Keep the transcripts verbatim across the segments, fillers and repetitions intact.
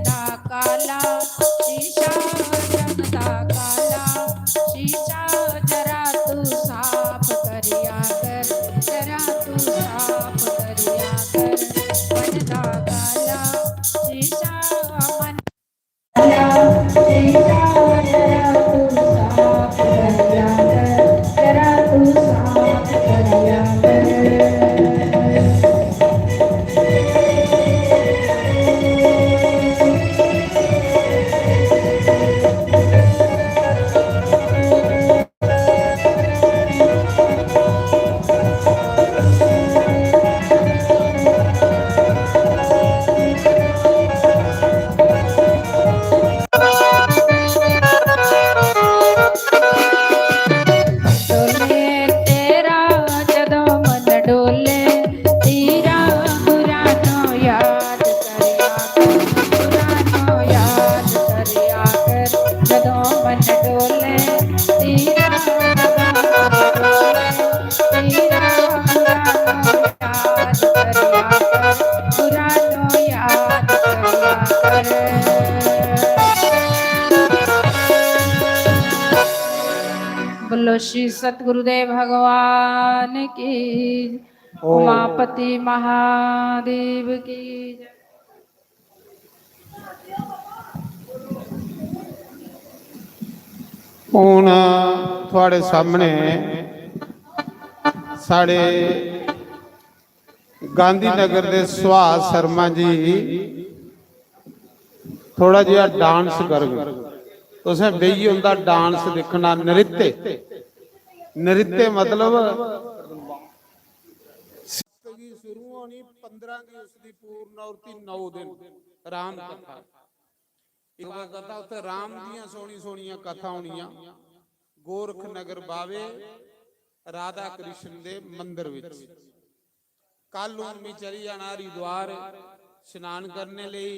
दा काला शीशा, जगदा काला शीशा, जरा तू साफ करिया कर, जरा तू साफ करिया कर। मन दा काला शीशा, मन काला शीशा, जरा तू साफ करिया कर, जरा तू साफ करिया कर। डोले तेरा जदों मन डोले, तीरा पुरानो याद करिया कर, पुरानो याद करिया कर। जदों मन डोले, तीरा जदों मन डोले, तीरा पुरानो याद करिया कर, पुरानो याद करिया कर। बोलो श्री सतगुरुदेव भगवान की, ओम। उमापति महादेव की जय। हून थुआढ़े सामने साढ़े गांधीनगर दे सुहास शर्मा जी थोड़ा जिहा डांस करग। तुसें बेहियै उं'दा डांस दिक्खना, नृत्य। नृत्य मतलब गी शुरू होनी, पंदरां गी उसदी पूर्ण और ती नौ दिन राम कथा। इक बार कथा उत्थे राम दियां सोहनी सोहनियां कथा होनियां। गोरख नगर बावे राधा कृष्ण दे मंदर विच। कल हून मी चली जाना हरिद्वार स्नान करने लेई।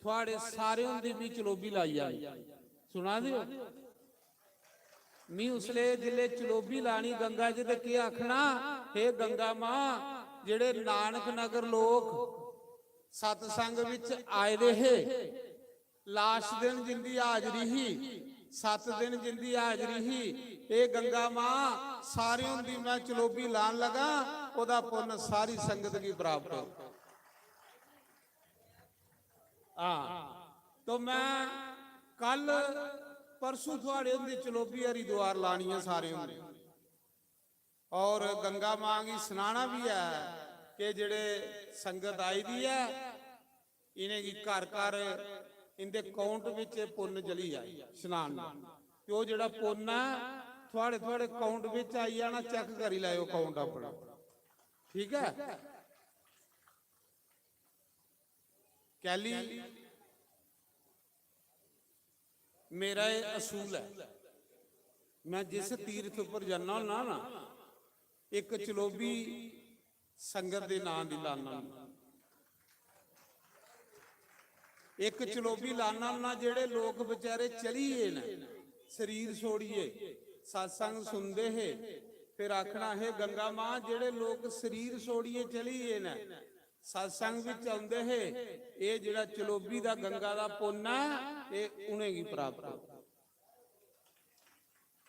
थुआड़े सारे हुंदी मी चलोबी लाई जानी। सुना दे ओ? मी उसले जिल्ले चलोबी लानी गंगा च ते केह् आखना, "हे गंगा मां, जेह्ड़े नानक नगर लोक सतसंग विच आए दे हे, लास्ट दिन जिंदी हाजरी ही, सत्त दिन जिंदी हाजरी ही, हे गंगा मां, सारे हुंदी मैं चलोबी लान लगा, ओह्दा पुन्न सारी संगत गी प्राप्त हो।" हां, तो मैं कल परसों थुआड़े हुंदी चलोबी हरिद्वार लानी ऐ सारे हुंदी। और गंगा मां गी सनाना भी ऐ कि जेह्ड़े संगत आई दी ऐ, इ'नेंगी घर घर इं'दे अकाउंट बिच एह् पुन्न चली जाए स्नान दा। ते ओह् जेह्ड़ा पुन्न ऐ, थुआड़े, थुआड़े अकाउंट बिच आई जाना, चेक करी लैओ अकाउंट अपना। ठीक ऐ? कैली मेरा एह् असूल ऐ, मैं जिस तीर्थ उप्पर जन्ना होन्ना ना, इक चलोबी संगत दे नां दी लाना होन्ना। इक चलोबी लाना होन्ना, जेह्ड़े लोक बेचारे चली गे न शरीर छोड़ियै, सत्संग सुनदे हे, फिर आखना, "हे गंगा मां, जेह्ड़े लोक शरीर छोड़ियै चली गे न, सत्संग बिच औंदे हे, एह् जेह्ड़ा चलोबी दा गंगा दा पुन्न ऐ, एह् उ'नेंगी प्राप्त हो।"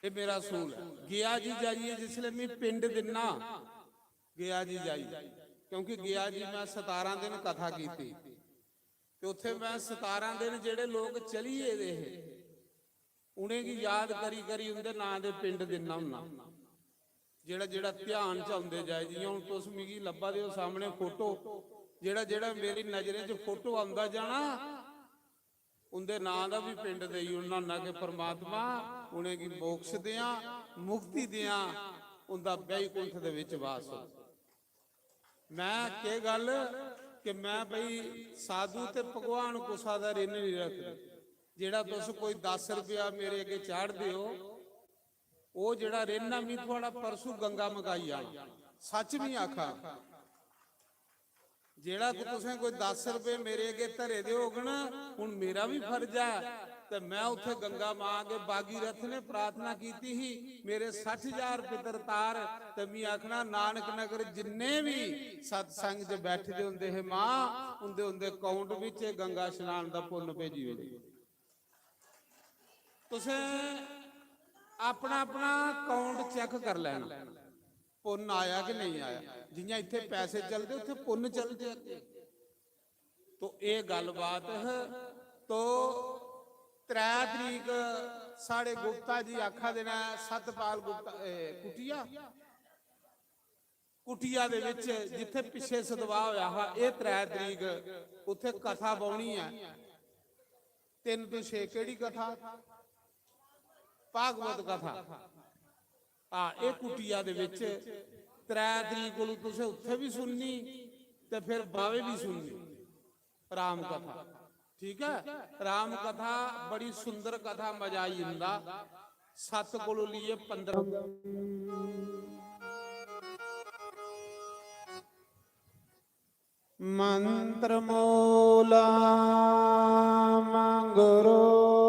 एह् मेरा असूल ऐ। गया जी जाइयै जिसलै में पिंड दिन्ना, गया जी जाइयै, क्योंकि गया जी मैं सतारां दिन कथा कीती, ते उत्थे मैं सतारां दिन जेह्ड़े लोक चली गेदे हे, उ'नेंगी याद करी करी उं'दे नां दे पिंड दिन्ना होन्ना। जेह्ड़ा जेह्ड़ा ध्यान च औंदे जाए, जि'यां हून तुस मिगी लब्भा दे ओ सामने फोटो, जेह्ड़ा जेह्ड़ा मेरी नजरें च फोटो औंदा जाना, उं'दे नां दा बी पिंड देई ओड़ना होन्ना कि परमात्मा उ'नेंगी मोक्ष देआं, मुक्ति देआं, उं'दा बैकुंठ दे बिच वास हो। मैं केह् गल्ल कि मैं भई साधु ते भगवान कुसा दा ऋण निं रखदे। जेह्ड़ा तुस कोई दस रपेआ मेरे अग्गें चाढ़दे ओ, ओह् जेह्ड़ा ऋण ना, मी थुआढ़ा परसू गंगा मकाई आना। सच्च मी आखा, जेह्ड़ा कि तुसें कोई दस रपेऽ मेरे अग्गें धरे दे होङन, हून मेरा बी फर्ज ऐ ते मैं उत्थे गंगा मां अगे भागीरथ ने प्रार्थना कीती ही, मेरे सट्ठ हजार पितर तार। ते मी आखना, नानक नगर जिन्ने भी सत्संग च बैठे दे होंदे हे मां, उंदे उंदे अकाउंट विच गंगा स्नान दा पुन्न भेजी ओड़े। तुसें अपना अपना अकाउंट चेक कर लैना, पुन्न आया कि नहीं आया। जियां इत्थे पैसे चलदे, उत्थे पुन्न चलदे अग्गे। तो एह् गल्लबात है। तो त्रै तरीक साढ़े गुप्ता जी आखा दे न, सतपाल गुप्ता, ए, कुटिया, कुटिया दे विच जित्थे पिछे सदवा होया हा, एह् त्रै तरीक उत्थे कथा बौनी है। तिन्न तो छे केह्ड़ी कथा? भागवत कथा। हां, एह् कुटिया दे विच त्रै तरीक कोलू तुसें उत्थे भी सुननी ते फिर बावे भी सुननी राम कथा। ठीक है, राम कथा बड़ी सुंदर कथा, मजा आई जंदा। सत्त कोलू लेइयै पंदरां। मन्त्रमूलं गुरोर्वाक्यम्।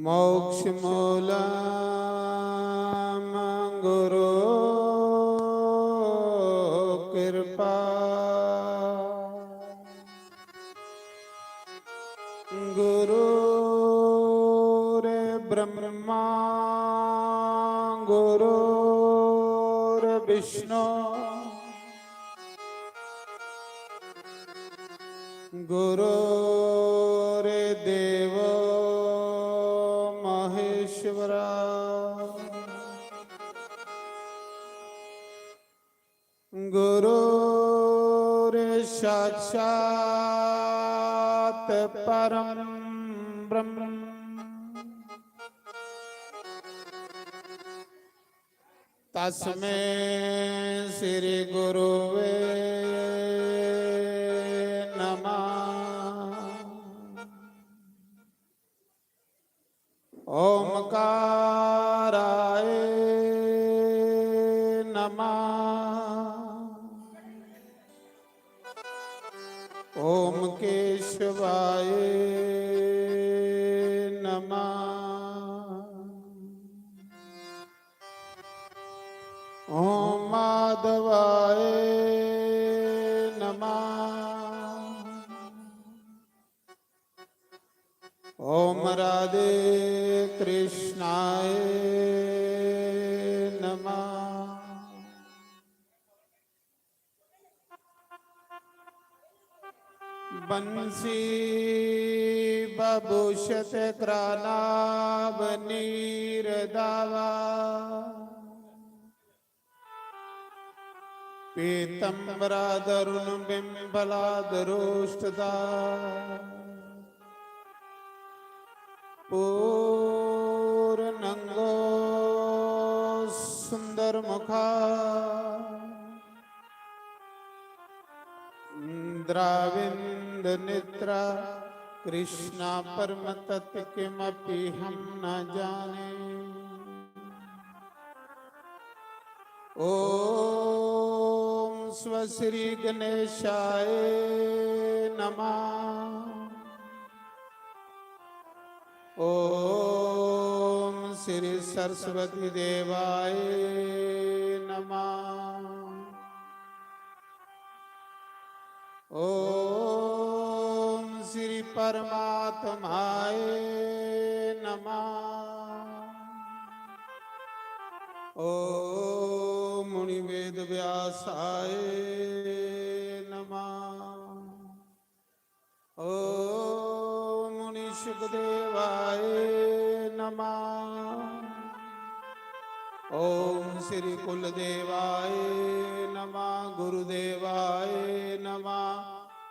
मोक्षमूलं गुरो कृपा। गुरुर्ब्रह्मा गुरुर्विष्णु गुरुर्देवो महेश्वरा। गुरुर्साक्षात् परं ब्रह्म। तस्मै श्री गुरुवे नमः। ओमकाराय नमः। ओम केशवाय नमः। ओम माधवाय नमः। ओम राधे कृष्णाय नमः। बंसी बभूषित करानाभ नीर दावा। पीतम्बरादरुण बिम्बलादरोष्ठदा। पूर्णंगो सुंदर मुखा। द्राविंद नेत्रा कृष्णा परम तत्व किमपि हम न जाने। ओम स्व श्री गणेशाय नमः। ओम श्री सरस्वती देवाय नमः। ओम श्री परमात्माय नमः। ओम मुनि वेद व्यासाय नमः। ओम मुनि सुखदेवाय नमः। ओम श्री कुलदेवाय नमः, गुरुदेवाय नमः,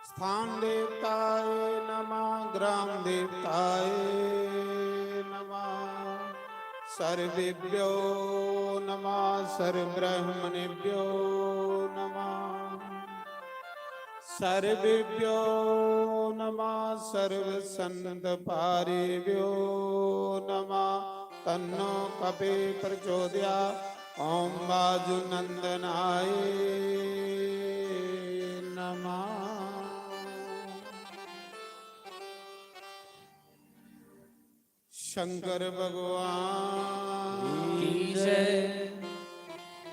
स्थान देवताय नमः, ग्राम देवताय नमः। सर्वेभ्यो नमः, सर्वब्राह्मणेभ्यो नमः। सर्वेभ्यो नमः, सर्वसंत पारेभ्यो नमः। तन्नो कपे प्रचोदया। ओम वाजुनंदनाय शंकर भगवान की जय।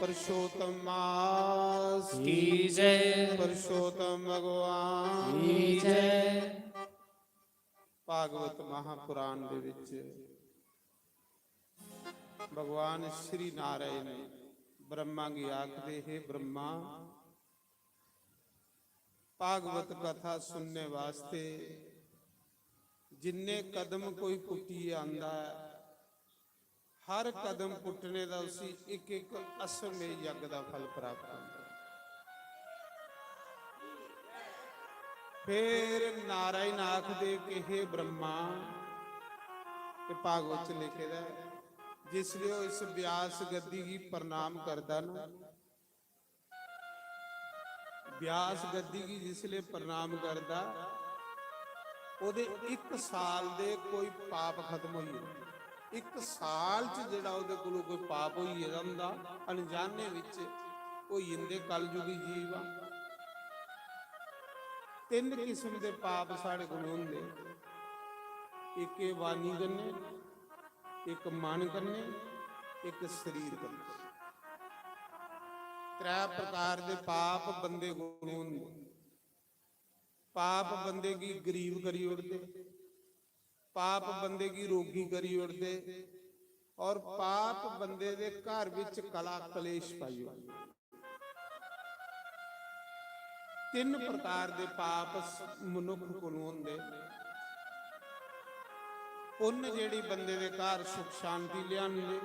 पुरुषोत्तम मास की जय। पुरुषोत्तम भगवान की जय। भागवत महापुराण दे विच भगवान श्री नारायण ब्रह्मा गी आखदे, हे ब्रह्मा, भागवत कथा सुनने वास्ते जिन्ने कदम कोई पुट्टियै आंदा ऐ, हर कदम पुट्टने दा उसी इक इक अश्वमेध यज्ञ दा फल प्राप्त होंदा ऐ। फिर नारायण आखदे कि हे ब्रह्मा, ते भागवत च लिखे दा ऐ, जिसलै ओह् इस व्यास गद्दी गी प्रणाम करदा ना, व्यास गद्दी गी जिसलै प्रणाम करदा, ओह्दे इक साल दे कोई पाप खत्म होई जंदे। इक साल च जेह्ड़ा ओह्दे कोलों कोई पाप होई गेदा होंदा, अनजाने बिच होई जंदे, कलयुगी जीव आ। तिन्न किस्म दे पाप साढ़े कोल होंदे, इक एह् वाणी कन्नै, इक मन कन्नै, इक शरीर कन्नै। त्रै प्रकार दे पाप बंदे कोल होंदे। पाप बंदे गी गरीब करी ओड़दे, पाप बंदे गी रोगी करी ओड़दे, और पाप बंदे दे घर विच कला कलेश पाई ओड़दे। तिन्न प्रकार दे पाप स-, मनुक्ख कोलों होंदे। पुन्न जेह्ड़ी बंदे दे घर सुख शांति लेआंदे,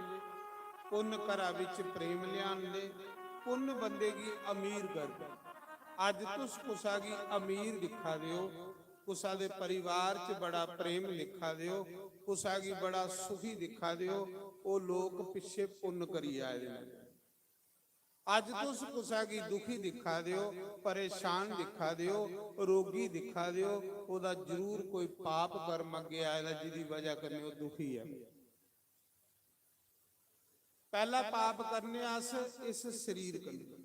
पुन्न घरा विच प्रेम लेआंदे, पुन्न बंदे गी अमीर करदे। अज्ज तुस कुसा गी अमीर दिक्खा दे ओ, कुसा दे परिवार च बड़ा प्रेम दिक्खा दे ओ, कुसा गी बड़ा सुखी दिक्खा दे ओ, ओह् लोक पिच्छे पुन्न करी आए दे न। अज्ज तुस कुसा गी दुखी दिक्खा दे ओ, परेशान दिक्खा दे ओ, रोगी दिक्खा दे ओ, ओह्दा जरूर कोई पाप कर्म अग्गें आए दा, जिदी वजह कन्नै ओह् दुखी ऐ। पैह्ला पाप करने अस इस शरीर कन्नै।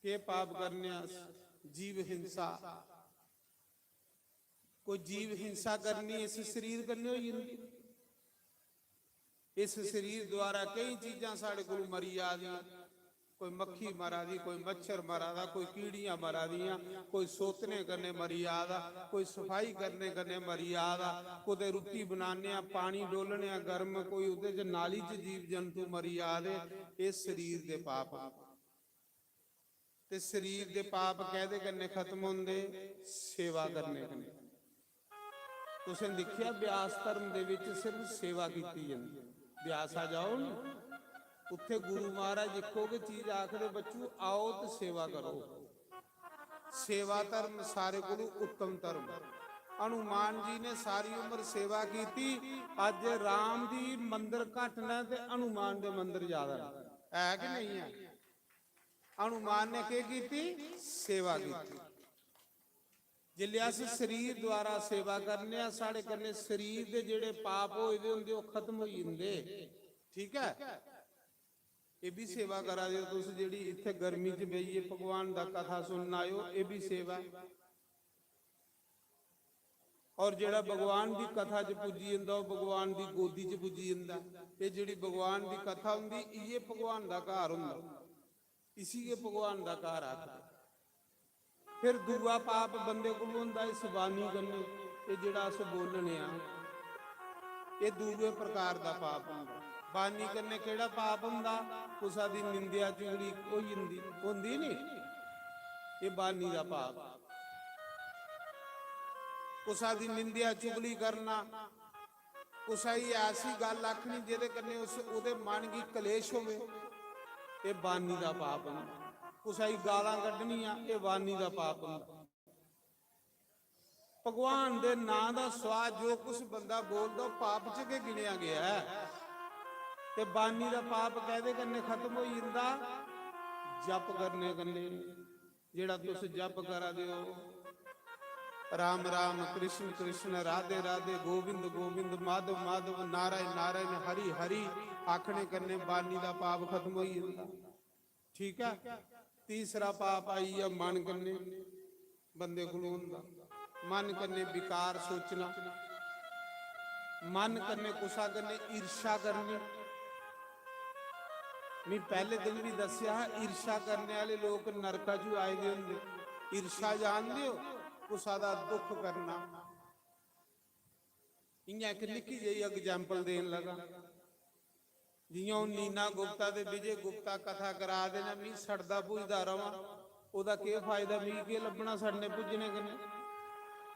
केह् पाप करने अस? जीव हिंसा। कोई जीव हिंसा करनी इस शरीर कन्नै होई जंदी। इस शरीर द्वारा केई चीजां साढ़े कोल मरी जा दियां। कोई मक्खी मरा दी, कोई मच्छर मरा दा, कोई कीड़ियां मरा दियां, कोई सोतने कन्नै मरी जा दा, कोई सफाई करने कन्नै मरी जा दा, कुतै रुट्टी बनाने आं, पानी डोलने आं गर्म, कोई ओह्दे च नाली च जीव जंतु मरी जा दे। एह् शरीर दे पाप न। ते शरीर दे पाप कैह्दे कन्नै खत्म होंदे? सेवा करने कन्नै। तुसें दिक्खेआ, ब्यास धर्म दे विच सिर्फ सेवा कीती जंदी। ब्यासा जाओ नी, उत्थे गुरु महाराज इक्को गै चीज आखदे, "बच्चू, आओ ते सेवा करो।" सेवा धर्म सारे कोलू उत्तम धर्म। हनुमान जी ने सारी उम्र सेवा कीती, अज राम दी मंदिर घट न ते हनुमान दे मंदिर ज्यादा न। है कि नहीं है? हनुमान ने केह् कीती? सेवा कीती। जिसलै अस शरीर द्वारा सेवा करने आं, साढ़े कन्नै शरीर दे जेह्ड़े पाप होए दे होंदे, ओह् खत्म होई जंदे। ठीक ऐ, एह् बी सेवा करा दे ओ तुस, जेह्ड़ी इत्थै गर्मी च बेहियै भगवान दा कथा सुनन आए ओ, एह् बी सेवा ऐ। और जेह्ड़ा भगवान दी कथा च पुज्जी जंदा, ओह् भगवान दी गोदी च पुज्जी जंदा। एह् जेह्ड़ी भगवान दी कथा होंदी, इ'यै भगवान दा घर होंदा, इसी गै भगवान दा घर आखदे। फिर दूआ पाप बंदे कोल होंदा इस बाणी कन्नै, एह् जेह्ड़ा अस बोलने आं, एह् दूए प्रकार दा पाप होंदा। बाणी कन्नै केह्ड़ा पाप होंदा? कुसा दी निंदेआ चुगली होई जंदी, होंदी नी? एह् बाणी दा पाप। कुसा दी निंदेआ चुगली करना, कुसा गी ऐसी गल्ल आखनी जेह्दे कन्नै उस, ओह्दे मन गी कलेश होवे, एह् बाणी दा पाप होंदा। कुसा गी गालां कड्ढनियां, एह् बाणी दा पाप होंदा। भगवान दे नां दा स्वाद जो कुछ बंदा बोलदा, ओह् पाप च गै गिनेआ गेआ ऐ। ते बाणी दा पाप कैह्दे कन्नै खत्म होई जंदा? जप करने कन्नै। जेह्ड़ा तुस जप करा दे ओ, राम राम, कृष्ण कृष्ण, राधे राधे, गोविंद गोविंद, माधव माधव, नारायण नारायण, हरि हरि आखने कन्नै बाणी दा पाप खत्म होई जंदा। ठीक ऐ? तीसरा पाप आई गेआ मन कन्नै, बंदे कोल होंदा मन कन्नै विकार सोचना, मन कन्नै कुसा कन्नै ईर्ष्या करनी। मैं पैह्ले दिन भी दस्सेआ हा, ईर्ष्या करने आह्ले लोक नरका च आए दे होंदे। ईर्ष्या जानदे ओ? कुसा दा दुख करना। इ'यां इक निक्की जेही example देन लगा। जि'यां हून नीना गुप्ता ते विजय गुप्ता कथा करा दे न, मी सड़दा भुजदा रवां, ओह्दा केह् फायदा? मिगी केह् लब्भना सड़ने भुज्जने कन्नै?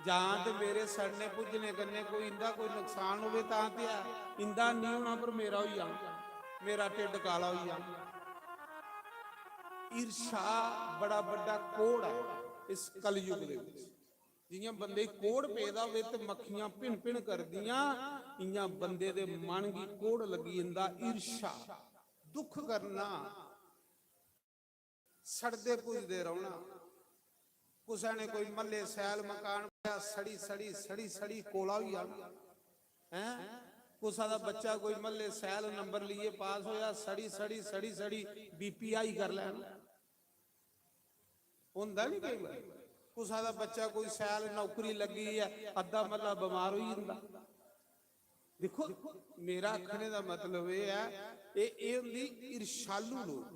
जां ते मेरे सड़ने भुज्जने कन्नै कोई इं'दा कोई नुकसान होवे तां ते ऐ, इं'दा निं होना पर मेरा होई जाना, मेरा ढिड्ड काला होई जाना। ईर्ष्या बड़ा बड्डा कोढ़ ऐ इस कलयुग दे बिच। जि'यां बंदे गी कोढ़ पेदा होवे ते मक्खियां भिन भिन करदियां, इ'यां बंदे दे मन गी कोढ़ लग्गी जंदा। ईर्ष्या, दुख करना, सड़दे भुजदे रौह्ना। कुसै ने कोई म्हल्ले सैल मकान बनाया, सड़ी सड़ी सड़ी सड़ी कोला होई जाना। हैं, कुसै दा बच्चा कोई म्हल्ले सैल नंबर लेइयै पास होया, सड़ी सड़ी सड़ी सड़ी बीपी हाई कर लैना। होंदा निं केईं बारी, कुसै दा बच्चा कोई सैल नौकरी लग्गी ऐ, अद्धा म्हल्ला बमार होई जंदा। दिक्खो, मेरा आखने दा मतलब एह् ऐ, एह् एह् होंदी ईर्ष्यालु लोक,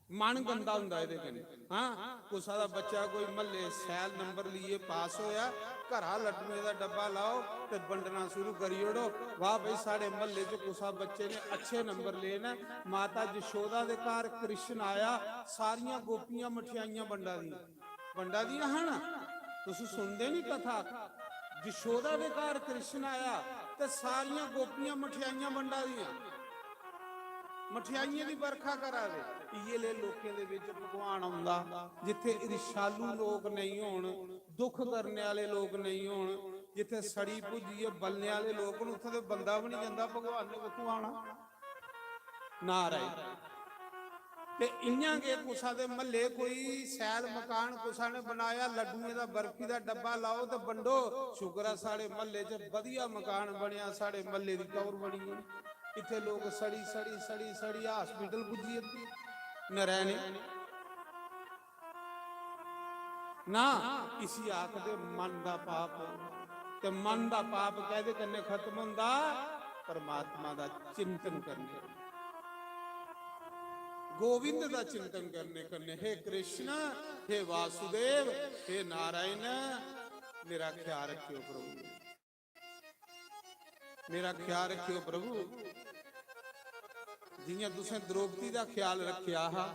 मन गंदा होंदा एह्दे कन्नै। हां, कुसै दा बच्चा कोई म्हल्ले सैल नंबर लेइयै पास होया, घरा लड्डुएं दा डब्बा लाओ ते बंडना शुरू करी ओड़ो। वाह भाई, साढ़े म्हल्ले च कुसै बच्चे ने अच्छे नंबर ले न, माता जशोदा दे घर कृष्ण आया, सारियां गोपियां मठेआइयां बंडा दियां, बंडा दियां हा ना। तुस सुनदे नी कथा, जशोदा दे घर कृष्ण आया ते सारियां गोपियां मठेआइयां बंडा दियां, मठेआइयें दी बरखा करा दे। इ'यै ले लोकें दे बिच भगवान औंदा, जित्थे ईर्ष्यालु लोक नेईं होन, दुख करने आह्ले लोक नेईं होन, जित्थे सड़ी भुज्जियै बलने आह्ले लोक न, उत्थे ते बंदा बी निं जंदा, भगवान ने कुत्थूं आना? नारायण। ते इ'यां गै कुसा दे म्हल्ले कोई सैल मकान कुसा ने बनाया, लड्डुएं दा, बर्फी दा डब्बा लाओ ते बंडो। शुक्र ऐ साढ़े म्हल्ले च बधिया मकान बनेआ, साढ़े म्हल्ले दी टौह्र बनी गेई। इत्थे लोक सड़ी, सड़ी, सड़ी, सड़ी hospital पुज्जी जंदे न रैह्ने। ना, इसी आखदे मन दा पाप। ते मन दा पाप कैह्दे कन्नै खत्म होंदा? परमात्मा दा चिंतन करने, गोविंद दा चिंतन करने कन्नै। हे कृष्ण, हे वासुदेव, हे नारायण, मेरा ख्याल रखेओ प्रभु। मेरा ख्याल रखेओ प्रभु, जियां तुसें द्रौपदी दा ख्याल रखेआ हा,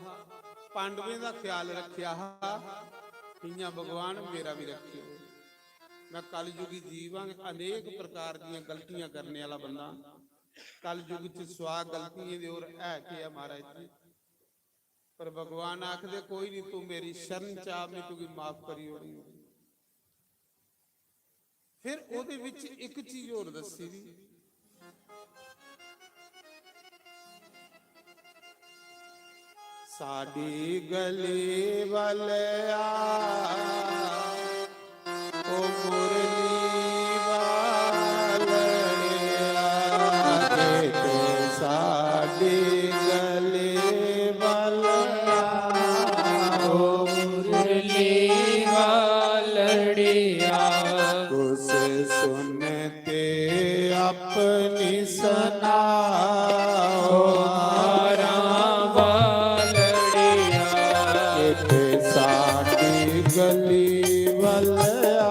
पांडवें दा ख्याल रखेआ हा, इयां भगवान मेरा भी रखेओ। मैं कलयुगी जीव आं, अनेक प्रकार दियां गलतियां करने आह्ला बंदा। कलयुग च सुआ गलतियें दे होर है केह् ऐ महाराज जी? पर भगवान आखदे, "कोई नहीं, तू मेरी शरण च आ, मैं तुगी माफ करी ओड़ूंगा।" फिर ओह्दे विच इक चीज होर दस्सी दी, साडी गली वाले आ, ओ मुरली वाले आ, ते साडी गली वाले आ, ओ मुरली वालड़िया। कुछ सुन ते अपनी सुनाओ। मारा वालड़िया। इत्थे साडी गली वाले आ।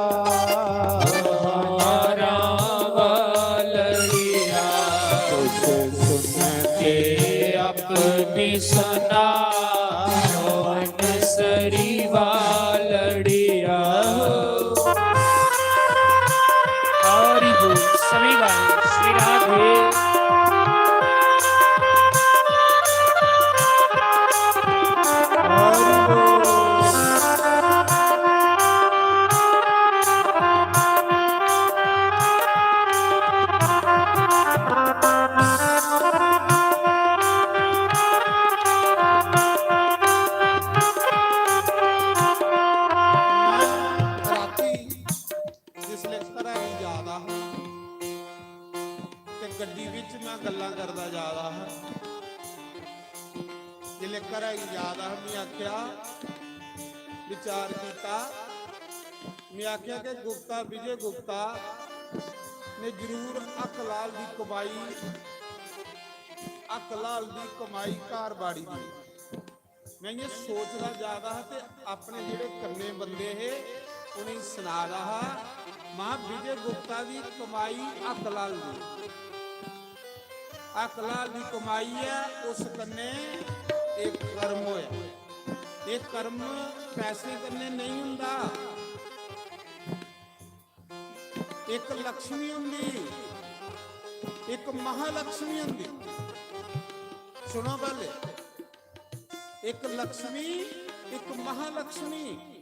याद आ, में आखेआ, विचार कीता, में आखेआ कि गुप्ता, विजय गुप्ता ने जरूर हकलाल दी कमाई, हकलाल दी कमाई घर बाड़ी दी। में इ'यां सोचदा जा दा हा ते अपने जेह्ड़े कन्नै बंदे हे, उ'नेंगी सना दा हा, "मां, विजय गुप्ता दी कमाई हकलाल दी, हकलाल दी कमाई ऐ, उस कन्नै एह् कर्म होया। एह् कर्म पैसे कन्नै नेईं हुंदा।" इक लक्ष्मी होंदी, इक महालक्ष्मी होंदी। सुनो पैह्ले, इक लक्ष्मी, इक महालक्ष्मी।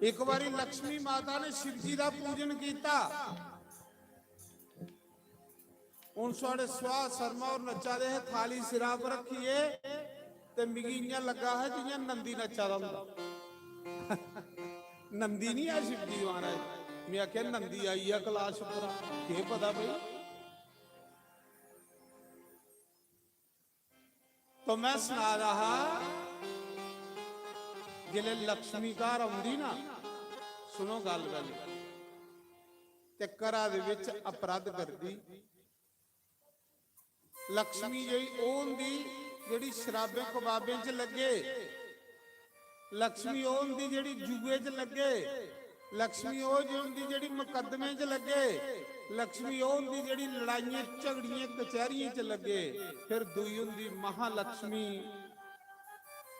इक बारी लक्ष्मी माता ने शिव जी दा पूजन कीता। हुन साढ़े सुभाष शर्मा होर नच्चा दे हे, थाली सिरा पर रक्खियै, ते मिगी इ'यां लग्गा हा जि'यां नंदी नच्चा दा होंदा। नंदी निं ऐ शिव जी महाराज। में आखेआ, "नंदी आई गेआ कैलाश उप्परा, केह् पता भाई।" तो में सना दा हा, जिसलै लक्ष्मी घर औंदी ना, सुनो गल्ल पैह्ले, ते घरा दे बिच अपराध करदी। लक्ष्मी जेही ओह् होंदी जेह्ड़ी शराबें कबाबें च लग्गे, लक्ष्मी ओह् होंदी जेह्ड़ी जुए च लग्गे, लक्ष्मी ओह् जी होंदी जेह्ड़ी मुकद्दमें च लग्गे, लक्ष्मी ओह् होंदी जेह्ड़ी लड़ाइयें झगड़ियें कचैह्रियें च लग्गे। फिर दूई होंदी महालक्ष्मी,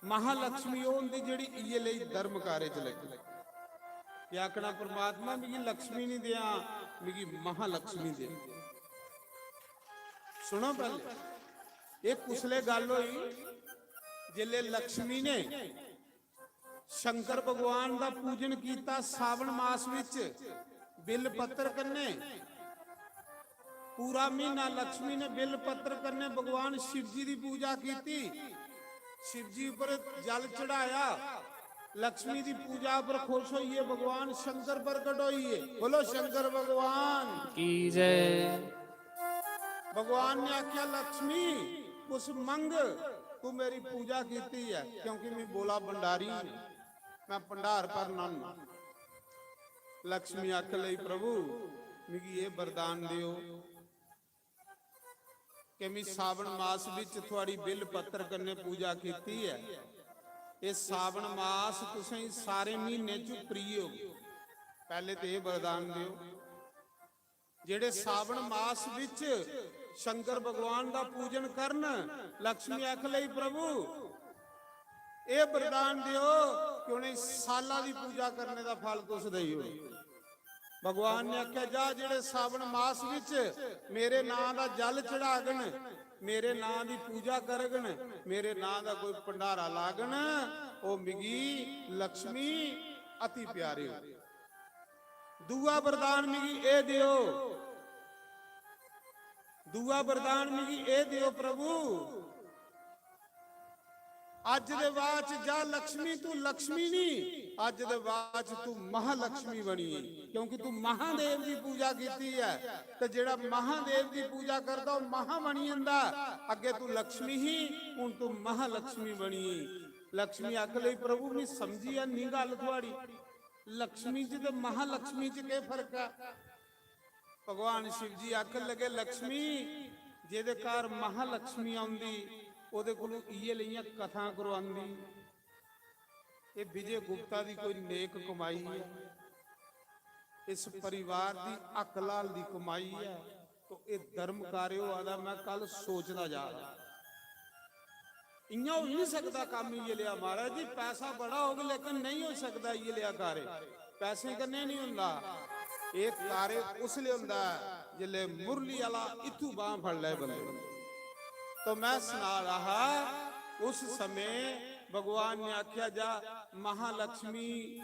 महालक्ष्मी ओह् होंदी जेह्ड़ी इ'यै लेई धर्म कार्य च लग्गी। एह् आखना, "परमात्मा, मिगी लक्ष्मी निं देआं, मिगी महालक्ष्मी दे।" सुनो पैह्ले, एह् कुसलै गल्ल होई? जिसलै लक्ष्मी ने शंकर भगवान दा पूजन कीता सावन मास विच बिल पत्तर कन्नै। पूरा महीना लक्ष्मी ने बिल पत्तर कन्नै भगवान शिव जी दी पूजा कीती, शिव जी उप्पर जल चढ़ाया। लक्ष्मी दी पूजा पर खुश होइए भगवान शंकर प्रकट होइए। बोलो शंकर भगवान की जय। भगवान ने आख्या, "लक्ष्मी, कुछ मंग, तू मेरी पूजा कीती है, क्योंकि मैं भोला भंडारी हूं, मैं भंडार भरना हूं।" लक्ष्मी आख लई, "प्रभु, मिगी ये वरदान दियो कि मैं सावन मास विच थुआड़ी बिल पत्र कन्नै पूजा कीती है, ये सावन मास तुसें सारे महीने च प्रिय हो, पहले ते ये वरदान दियो।" जेड़े सावन मास विच शंकर भगवान दा पूजन करन, लक्ष्मी आख लई, "प्रभु, एह वरदान दियो कि उन्हें साला दी पूजा करने दा फल तुस देई ओड़ो।" भगवान ने आख्या, "जा, जेड़े सावन मास विच मेरे नां दा जल चढ़ागन, मेरे नां दी पूजा करगन, मेरे नां दा कोई भंडारा लागन, ओह मिगी लक्ष्मी अति प्यारे हो।" दूआ वरदान मिगी एह दियो, दूआ वरदान मिगी एह दियो, प्रभु, अज्ज दे बाद च जा लक्ष्मी, तू लक्ष्मी नहीं, अज्ज दे बाद च तू महालक्ष्मी बनी, क्योंकि तू महादेव दी पूजा कीती है। ते जेड़ा महादेव दी पूजा करदा, ओह महा बनी जंदा। अग्गे तू लक्ष्मी ही, हुन तू महालक्ष्मी बनी। लक्ष्मी आख लई, "प्रभु, मैं समझी है नहीं गल्ल थुआड़ी।" लक्ष्मी च ते महालक्ष्मी च केह् फर्क ऐ? भगवान शिव जी आखन लगे, "लक्ष्मी, जेह्दे घर महालक्ष्मी औंदी, ओह्दे कोलू इ'यै लेइयां कथां करोआंदी।" एह् विजय गुप्ता दी कोई नेक कमाई ऐ, इस परिवार दी हक लाल दी कमाई ऐ। तो एह् धर्म कार्य होआ दा, मैं कल सोचदा जा दा। इ'यां होई निं सकदा कम्म इ'यै लेआ, महाराज जी, पैसा बड़ा होग लेकिन नेईं होई सकदा इ'यै लेआ कार्य, पैसें कन्नै निं होंदा। एह् कार्य उसलै होंदा ऐ जिसलै मुरली आह्ला इत्थूं बांह् फड़ लै बंदे। तो मैं सना रहा हा, उस समें भगवान ने आख्या, "जा महालक्ष्मी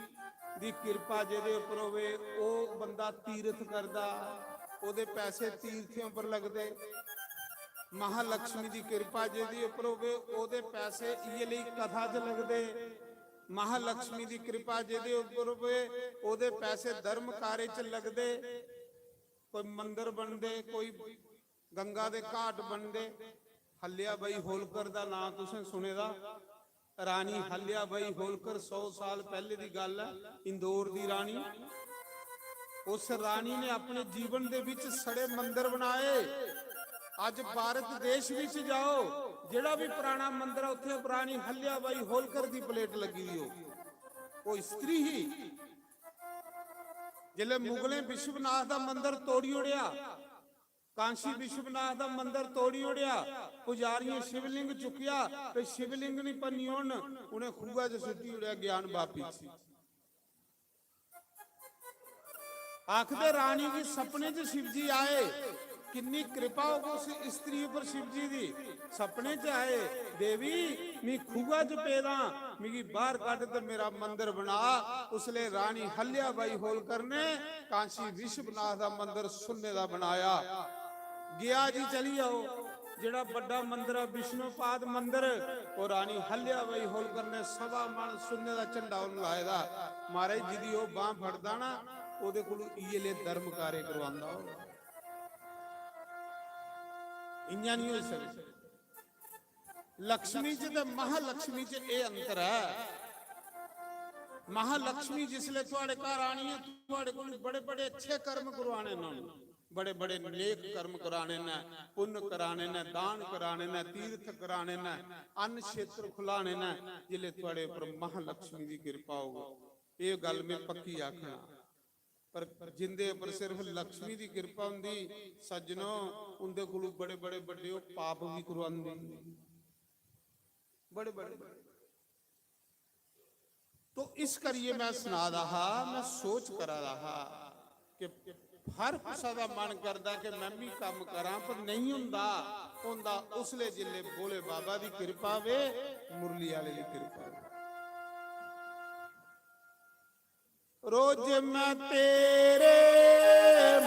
दी किरपा जेह्दे उप्पर होवे, ओह् बंदा तीरथ करदा, ओह्दे पैसे तीर्थें उप्पर लगदे।" महालक्ष्मी दी किरपा जेह्दे उप्पर होवे, ओह्दे पैसे इ'यै लेई कथा च लगदे। महालक्ष्मी दी किरपा जेह्दे उप्पर होवे, ओह्दे पैसे धर्म कार्य च लगदे। कोई मंदर बनदे, कोई गंगा दे घाट बनदे। हल्या बाई होलकर दा नां तुसें सुने दा? रानी हल्या बाई होलकर, सौ साल पैह्ले दी गल्ल ऐ, इंदौर दी रानी। उस रानी ने अपने जीवन दे विच सड़े मंदर बनाए। अज्ज भारत देश विच जाओ, जेह्ड़ा भी पुराना मंदर ऐ, उत्थे रानी हल्या बाई होलकर दी प्लेट लगी दी हो। ओह् स्त्री ही। जिसले मुगलें विश्वनाथ दा मंदर तोड़ी ओड़ेआ, कांशी विश्वनाथ दा मंदर तोड़ी ओड़ेआ, पुजारियें शिवलिंग चुक्केआ ते शिवलिंग नहीं भन्नी ओड़न, उ'नें खूहा च सुट्टी ओड़ेआ ज्ञान वापी च। आखदे रानी गी सपने च शिव जी आए, किन्नी कृपा होग उस स्त्री उप्पर शिव जी दी। सपने च आए, "देवी, मी खूहा च पेदा, मिगी बाहर कड्ढ ते मेरा मंदर बना।" उसले रानी हल्या बाई होलकर ने कांशी विश्वनाथ दा मंदर सुन्ने दा बनाया। गया जी, चली आओ, जेह्ड़ा बड्डा मंदर ऐ, विष्णुपाद मंदर, ओह् रानी हल्या बाई होलकर ने सवा मन सुन्ने दा झंडा उन्न लाए दा। महाराज, जिदी ओह् बांह फड़दा ना, ओह्दे कोलू इयै ले धर्म कार्य करवांदा ओह्। इ'यां नहीं होई सकदा। लक्ष्मी च ते महालक्ष्मी च एह् अंतर ऐ। महालक्ष्मी जिसले थुआड़े घर आनी ऐ, थुआड़े कोल बड़े बड़े अच्छे कर्म करवाने न, बड़े बड़े नेक कर्म कराने न, पुण्य कराने न, दान कराने न, तीर्थ कराने न, अन्न क्षेत्र खुलाने न। जिसले थुआड़े उप्पर महालक्ष्मी दी कृपा होग, एह् गल्ल में पक्की आखना। पर जिंदे उप्पर सिर्फ लक्ष्मी दी कृपा हुंदी, सज्जनो, उंदे कोलू बड़े बड़े बड्डे ओह् पाप भी करवांदे, बड़े बड़े। तो इस करिए मैं सना दा हा, मैं सोच करा दा हा कि हर कुसा दा मन करदा कि मैं भी कम्म करां, पर नहीं हुंदा। हुंदा उसले जिसले भोले बाबा दी कृपा वे, मुरली आले दी कृपा वे। रोज मैं तेरे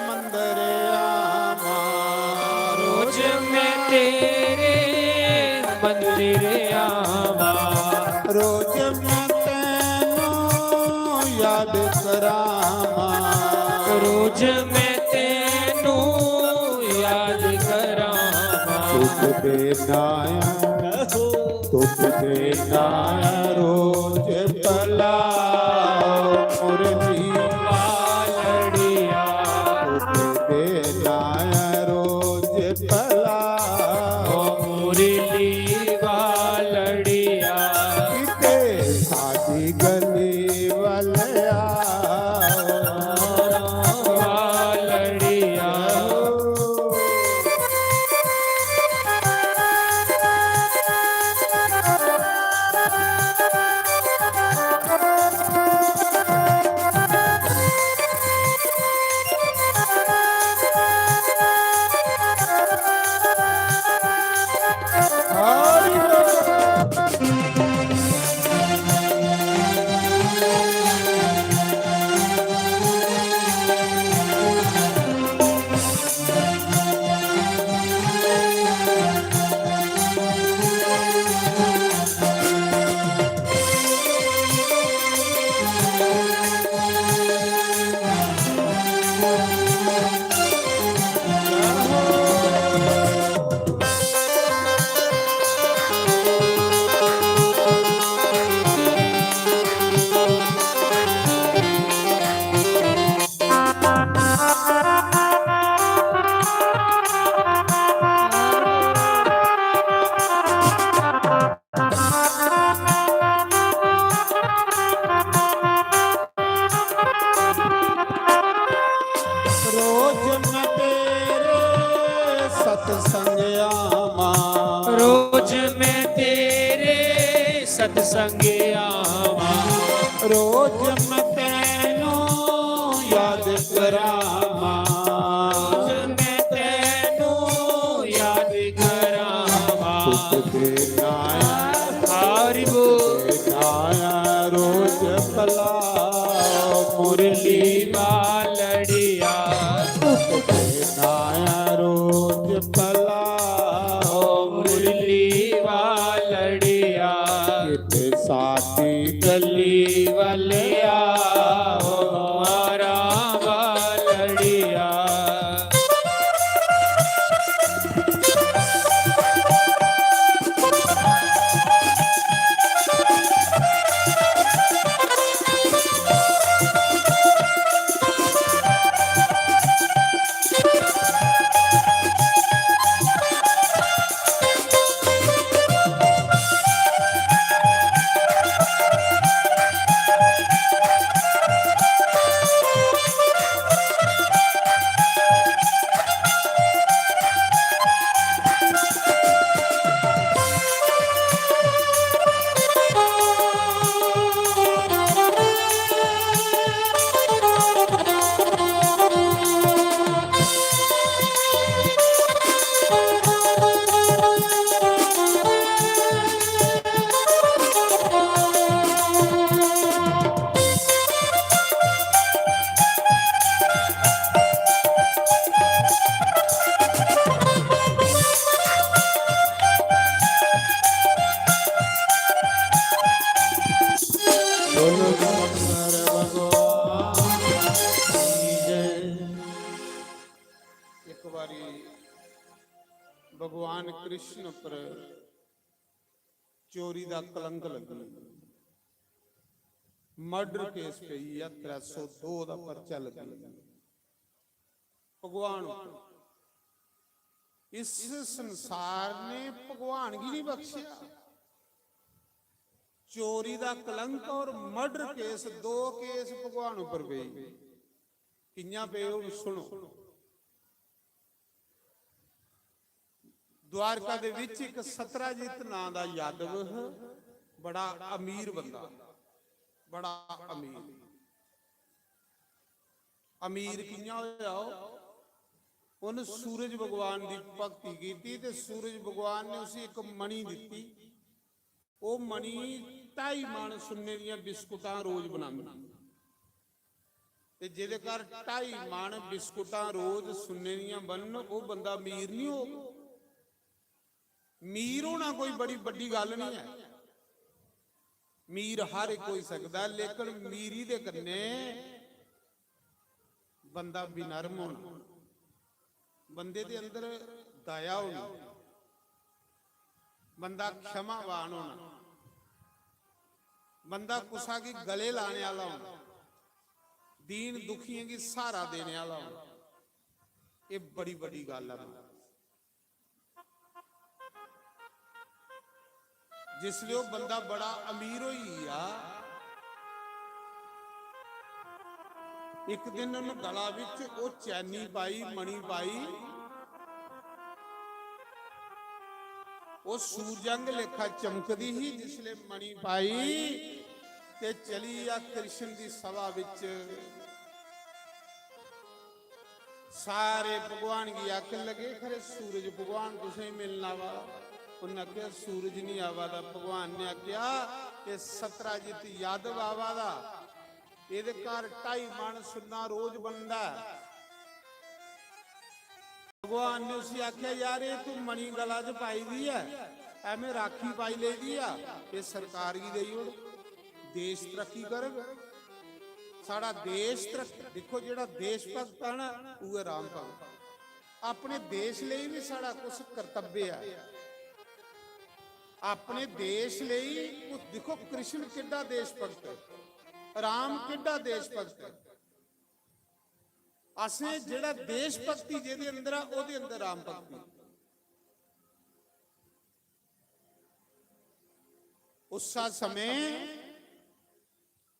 मंदिर आवां, रोज मैं तेरे मंदिर आवां, रोज मैं तैनू याद करावां, रोज मैं तैनू याद करावां। तुझ बिना, तुझ बिना रोज भला मुरली वालड़िया, तुझ बिना रोज भला मुरली वालड़िया। किते सादी गली वालया वालड़िया। रोज मैं तेरे सत्संग आवां। रोज मैं तेरे सत्संग आवां। रोज मैं तैनू याद करावां। रोज मैं तैनू याद करावां। तुझ बिना, हरि बोल। तुझ बिना रोज भला मुरली वालड़िया। तुझ बिना रोज भला मुरली वालड़िया। कित साथी गली वालया, ओ मारा वालड़िया। कृष्ण पर चोरी दा कलंक लग्गी, मर्डर केस पेई ऐ, त्रै सौ दो दा परचा लग्गी। भगवान उप्पर, इस संसार ने भगवान गी नहीं बख्शेआ। चोरी दा कलंक और मर्डर केस, दो केस भगवान उप्पर पेई। कि'यां पे, हुन सुनो। द्वारका दे विच इक सतराजित नां दा यादव हा, बड़ा अमीर बंदा, बड़ा अमीर। अमीर कि'यां होया ओह? उन्न सूरज भगवान दी भक्ति कीती ते सूरज भगवान ने उसी इक मणि दित्ती। ओह मणि ढाई मण सुन्ने दियां बिस्कुटां रोज बनांदा। ते जेह्दे घर ढाई मण बिस्कुटां रोज सुन्ने दियां बनन, ओह बंदा अमीर नहीं होग। मीर होना कोई बड़ी बड्डी गल्ल नहीं है। मीर हर इक होई सकदा ऐ, लेकिन मीरी दे कन्नै बंदा विनर्म होना, बंदे दे अंदर दया होनी, बंदा क्षमावान होना, बंदा कुसा गी गले लाने आह्ला होना, दीन दुखियें गी स्हारा देने आह्ला होना। एह् बड़ी बड्डी गल्ल ऐ। जिसलै ओह् बंदा बड़ा अमीर होई गेआ, इक दिन उन्न गला बिच ओह् चैनी पाई, मणि पाई, ओह् सूरजंग लेखा चमकदी ही। जिसलै मणि पाई ते चली गेआ कृष्ण दी सभा बिच। सारे भगवान गी आखन लगे, "खरे सूरज भगवान तुसें मिलना आवा दा?" उन्नै आखेआ, "सूरज नहीं आवा दा।" भगवान ने आखेआ, "एह् सतराजित यादव आवा दा, एह्दे घर ढाई मण सुन्ना रोज बनदा ऐ।" भगवान ने उसी आखेआ, "यार, एह् तू मणि गला च पाई दी ऐ, एवें राखी पाई लेई दी ऐ, एह् सरकार गी देई ओड़, देश तरक्की करग।" साढ़ा देश तरक्की, दिक्खो, जेह्ड़ा देश भक्त ऐ ना, उ'ऐ राम भक्त। अपने देश लेई बी साढ़ा कुछ कर्तव्य ऐ। अपने देश लेई कुछ, दिक्खो, कृष्ण किड्डा देश भक्त ऐ, राम किड्डा देश भक्त ऐ। असें जेह्ड़ा देश भक्ति जेह्दे अंदर ऐ, ओह्दे अंदर राम भक्ति। उस्सै समें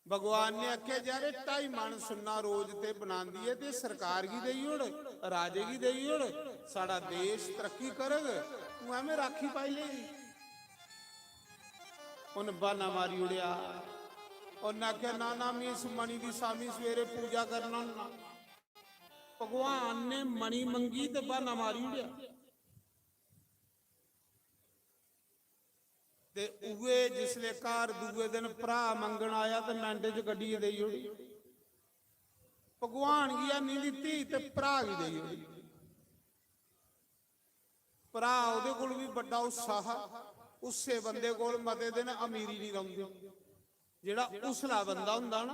भगवान ने आखेआ, "यार, एह् ढाई मण सुन्ना रोज ते बनांदी ऐ, ते सरकार गी देई ओड़, राजे गी देई ओड़, साढ़ा देश तरक्की करग, तूं एवें राखी पाई लेई।" उन्न ब्हाना मारी ओड़ेआ। उन्न आखेआ, "ना, ना, में इस मणि दी शामीं सवेरे पूजा करना होन्ना।" भगवान ने मणि मंगी ते ब्हाना मारी ओड़ेआ। ते उ'ऐ जिसलै घर दूए दिन भ्राऽ मंगन आया ते मैंटे च कड्ढियै देई ओड़ी। भगवान गी हैनी दित्ती ते भ्राऽ गी देई ओड़ी। भ्राऽ ओह्दे कोल बी बड्डा हुस्सा हा। हुस्से बंदे कोल मते दिन अमीरी निं रौंह्दी। जेह्ड़ा हुस्सला बंदा होंदा ना,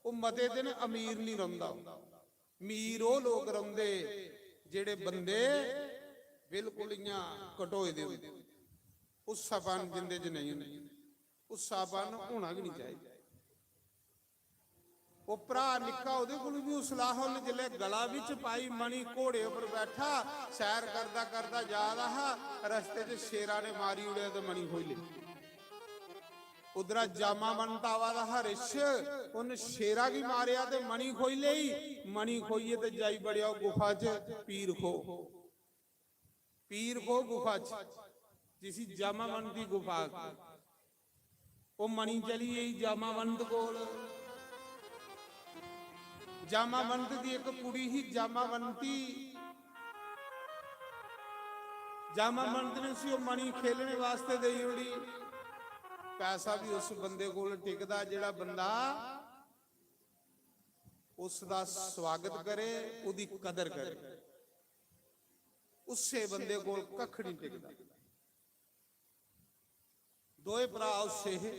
ओह् मते दिन अमीर निं रौंह्दा। मीर ओह् लोक रौंह्दे जेह्ड़े बंदे बिल्कुल इ'यां घटोए दे होंदे, हुस्सापन जिंदे च नेईं होंदा। हुस्सापन होना गै निं चाहिदा। ओह् भ्राऽ निक्का, ओह्दे कोल बी हुस्सला हा। उन्न जिसलै गला बिच पाई मणि, घोड़े उप्पर बैठा, सैर करदा करदा जा दा हा, रस्ते च शेरा ने मारी ओड़ेआ ते मणि खोई लेई। उद्धरा जामावंत आवा दा हा रिछ, उन्न शेरा गी मारेआ ते मणि खोई लेई। मणि खोइयै ते जाई बड़ेआ ओह् गुफा च, पीर खो, पीर खो गुफा च, जिसी जामावंत दी गुफा आखदे। ओह् मणि चली गेई जामावंत कोल। जामावंत दी इक कुड़ी ही जामावंती। जामावंत ने उसी ओह् मणि खेलने वास्ते देई ओड़ी। पैसा बी उस बंदे कोल टिकदा जेह्ड़ा बंदा उसदा स्वागत करे, ओह्दी कदर करे। उस्से बंदे कोल कक्ख निं टिकदा। दोए भ्राऽ उस्से हे।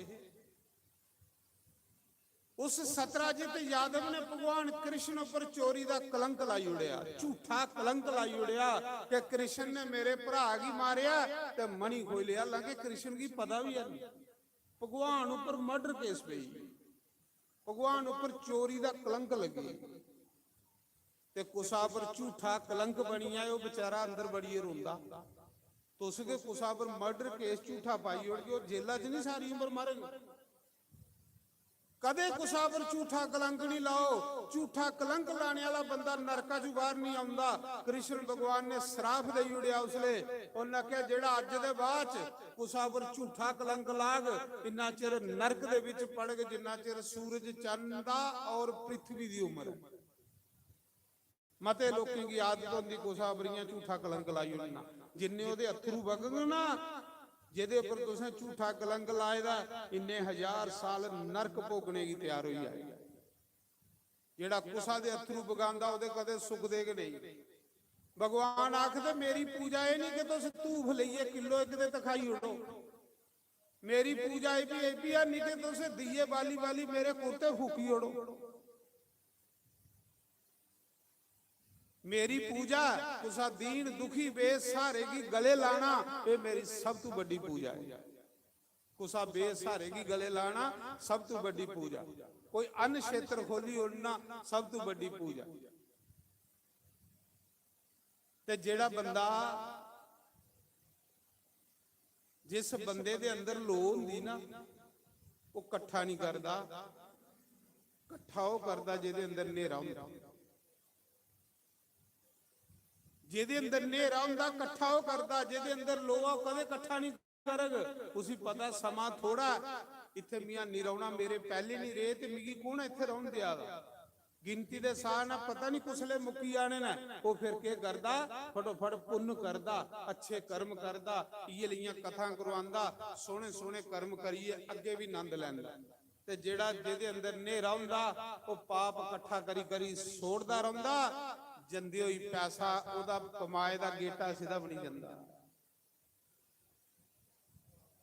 उस सतराजित यादव ने भगवान कृष्ण उप्पर चोरी दा कलंक लाई ओड़ेआ, झूठा कलंक लाई ओड़ेआ कि कृष्ण ने मेरे भ्राऽ गी मारेआ ते मणि खोई लेआ, हालांकि कृष्ण गी पता बी है नहीं। भगवान उप्पर मर्डर केस पेई, भगवान उप्पर चोरी दा कलंक लग्गी, ते कुसा पर झूठा कलंक बनी जाए, ओह् बेचारा अंदर बड़ियै रोंदा। तुस गै कुसा पर मर्डर केस झूठा पाई ओड़गे, ओह् जेला च नहीं सारी उम्र मरग। कदें कुसा पर झूठा कलंक नहीं लाओ। झूठा कलंक लाने वाला बंदा नरका चों बाहर नहीं आउंदा। कृष्ण भगवान ने श्राप देई ओड़ेआ उसले। उन्हें आखेआ, "जेड़ा अज्ज दे बाद च कुसा पर झूठा कलंक लाग, इन्ना चिर नरक दे विच पड़ग, जिन्ना चिर सूरज, चंद दा और पृथ्वी दी उम्र है।" मते लोकें गी आदत होंदी कुसा पर इ'यां झूठा कलंक लाई ओड़ना। जिन्ने ओह्दे अत्थरू बगङन ना, जेह्दे उप्पर तुसें झूठा कलंक लाए दा, इन्ने हजार साल नरक भोगने गी त्यार होई जाए। जेह्ड़ा कुसा दे अत्थरू बगांदा, ओह्दे कदें सुकदे गै नेईं। भगवान आखदे, "मेरी पूजा एह् निं कि तुस धूफ लेइयै किलो इक दे धखाई ओड़ो। मेरी पूजा एह् बी, एह् बी है निं कि तुस दीए बाली बाली मेरे कुर्ते फूकी ओड़ो।" मेरी पूजा कुसा दीन दुखी बेसहारे गी गले लाना, एह् मेरी सब तू बड्डी पूजा ऐ। कुसा बेसहारे गी गले लाना सब तू बड्डी पूजा। कोई अन्न क्षेत्र खोली ओड़ना सब तू बड्डी पूजा। ते जेड़ा बंदा, जिस बंदे दे अंदर लो होंदी ना, ओह् कट्ठा नहीं करदा, कट्ठा ओह् करदा जेह्दे अंदर न्हेरा होंदा। जेह्दे अंदर न्हेरा होंदा, कट्ठा ओह् करदा, जेह्दे अंदर लो आ, ओह् कदें कट्ठा नहीं करग। उसी पता समा थोड़ा, इत्थे मियां नहीं रौहना, मेरे पैह्ले नहीं रेह् ते मिगी कौन इत्थे रौहन देआ दा? गिनती दे साह ना पता नहीं कुसले मुक्की जाने न। ओह् फिर केह् करदा? फटोफट पुन्न करदा, अच्छे कर्म करदा, इयै लेइयां कथां करवांदा, सोहने सोहने कर्म करियै अग्गे भी नंद लैंदा। ते जेड़ा जेदे अंदर न्हेरा हुंदा, ओह् पाप कट्ठा करी करी सोड़दा रौंदा। जंदे होई पैसा ओह्दा कमाए दा गेटा सिद्धा बनी जंदा।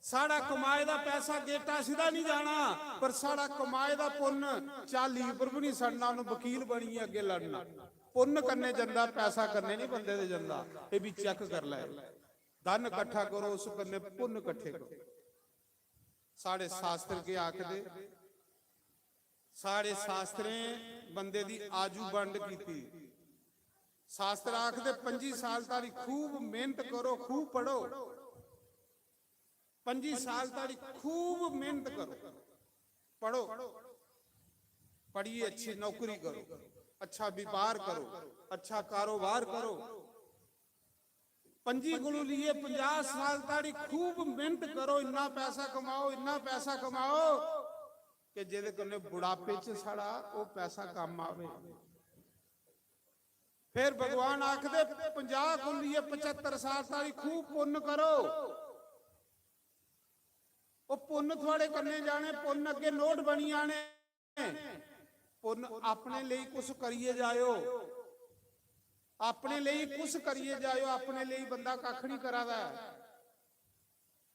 साढ़ा कमाए दा पैसा गेटा सिद्धा नहीं जाना, पर साढ़ा कमाए दा पुन्न चाली पर भी नहीं सड़ना। उन्हें वकील बनियै अग्गे लड़ना। पुन्न कन्नै जंदा, पैसा कन्नै नहीं बंदे दे जंदा। ये भी चेक कर लै। धन इकट्ठा करो, उस कन्नै पुन्न इकट्ठे करो। साढ़े शास्त्र के आखदे? साढ़े शास्त्रें बंदे दी आजू बंड कीती। शास्त्र आखदे, "पंजी साल तारी खूब मेहनत करो, खूब पढ़ो।" पंजी साल तारी खूब मेहनत करो, पढ़ो, पढ़िए अच्छी नौकरी करो, अच्छा व्यापार करो, अच्छा कारोबार करो। पंजी कोलू लिए पंजाह साल ताड़ी खूब मेहनत करो, इन्ना पैसा कमाओ, इन्ना पैसा कमाओ कि जेदे कन्नै बुढ़ापे च साढ़ा ओह् पैसा कम्म आवे। फिर भगवान आखदे, पंजाह कोलू लिए पचहत्तर साल ताड़ी खूब पुन्न करो। ओह् पुन्न थुआड़े कन्नै जाने, पुन्न अग्गे नोट बनी जाने। पुन्न अपने लेई कुछ करिए जायो, अपने लेई कुछ करिए जायो, अपने लेई बंदा कक्ख नहीं करा दा ऐ।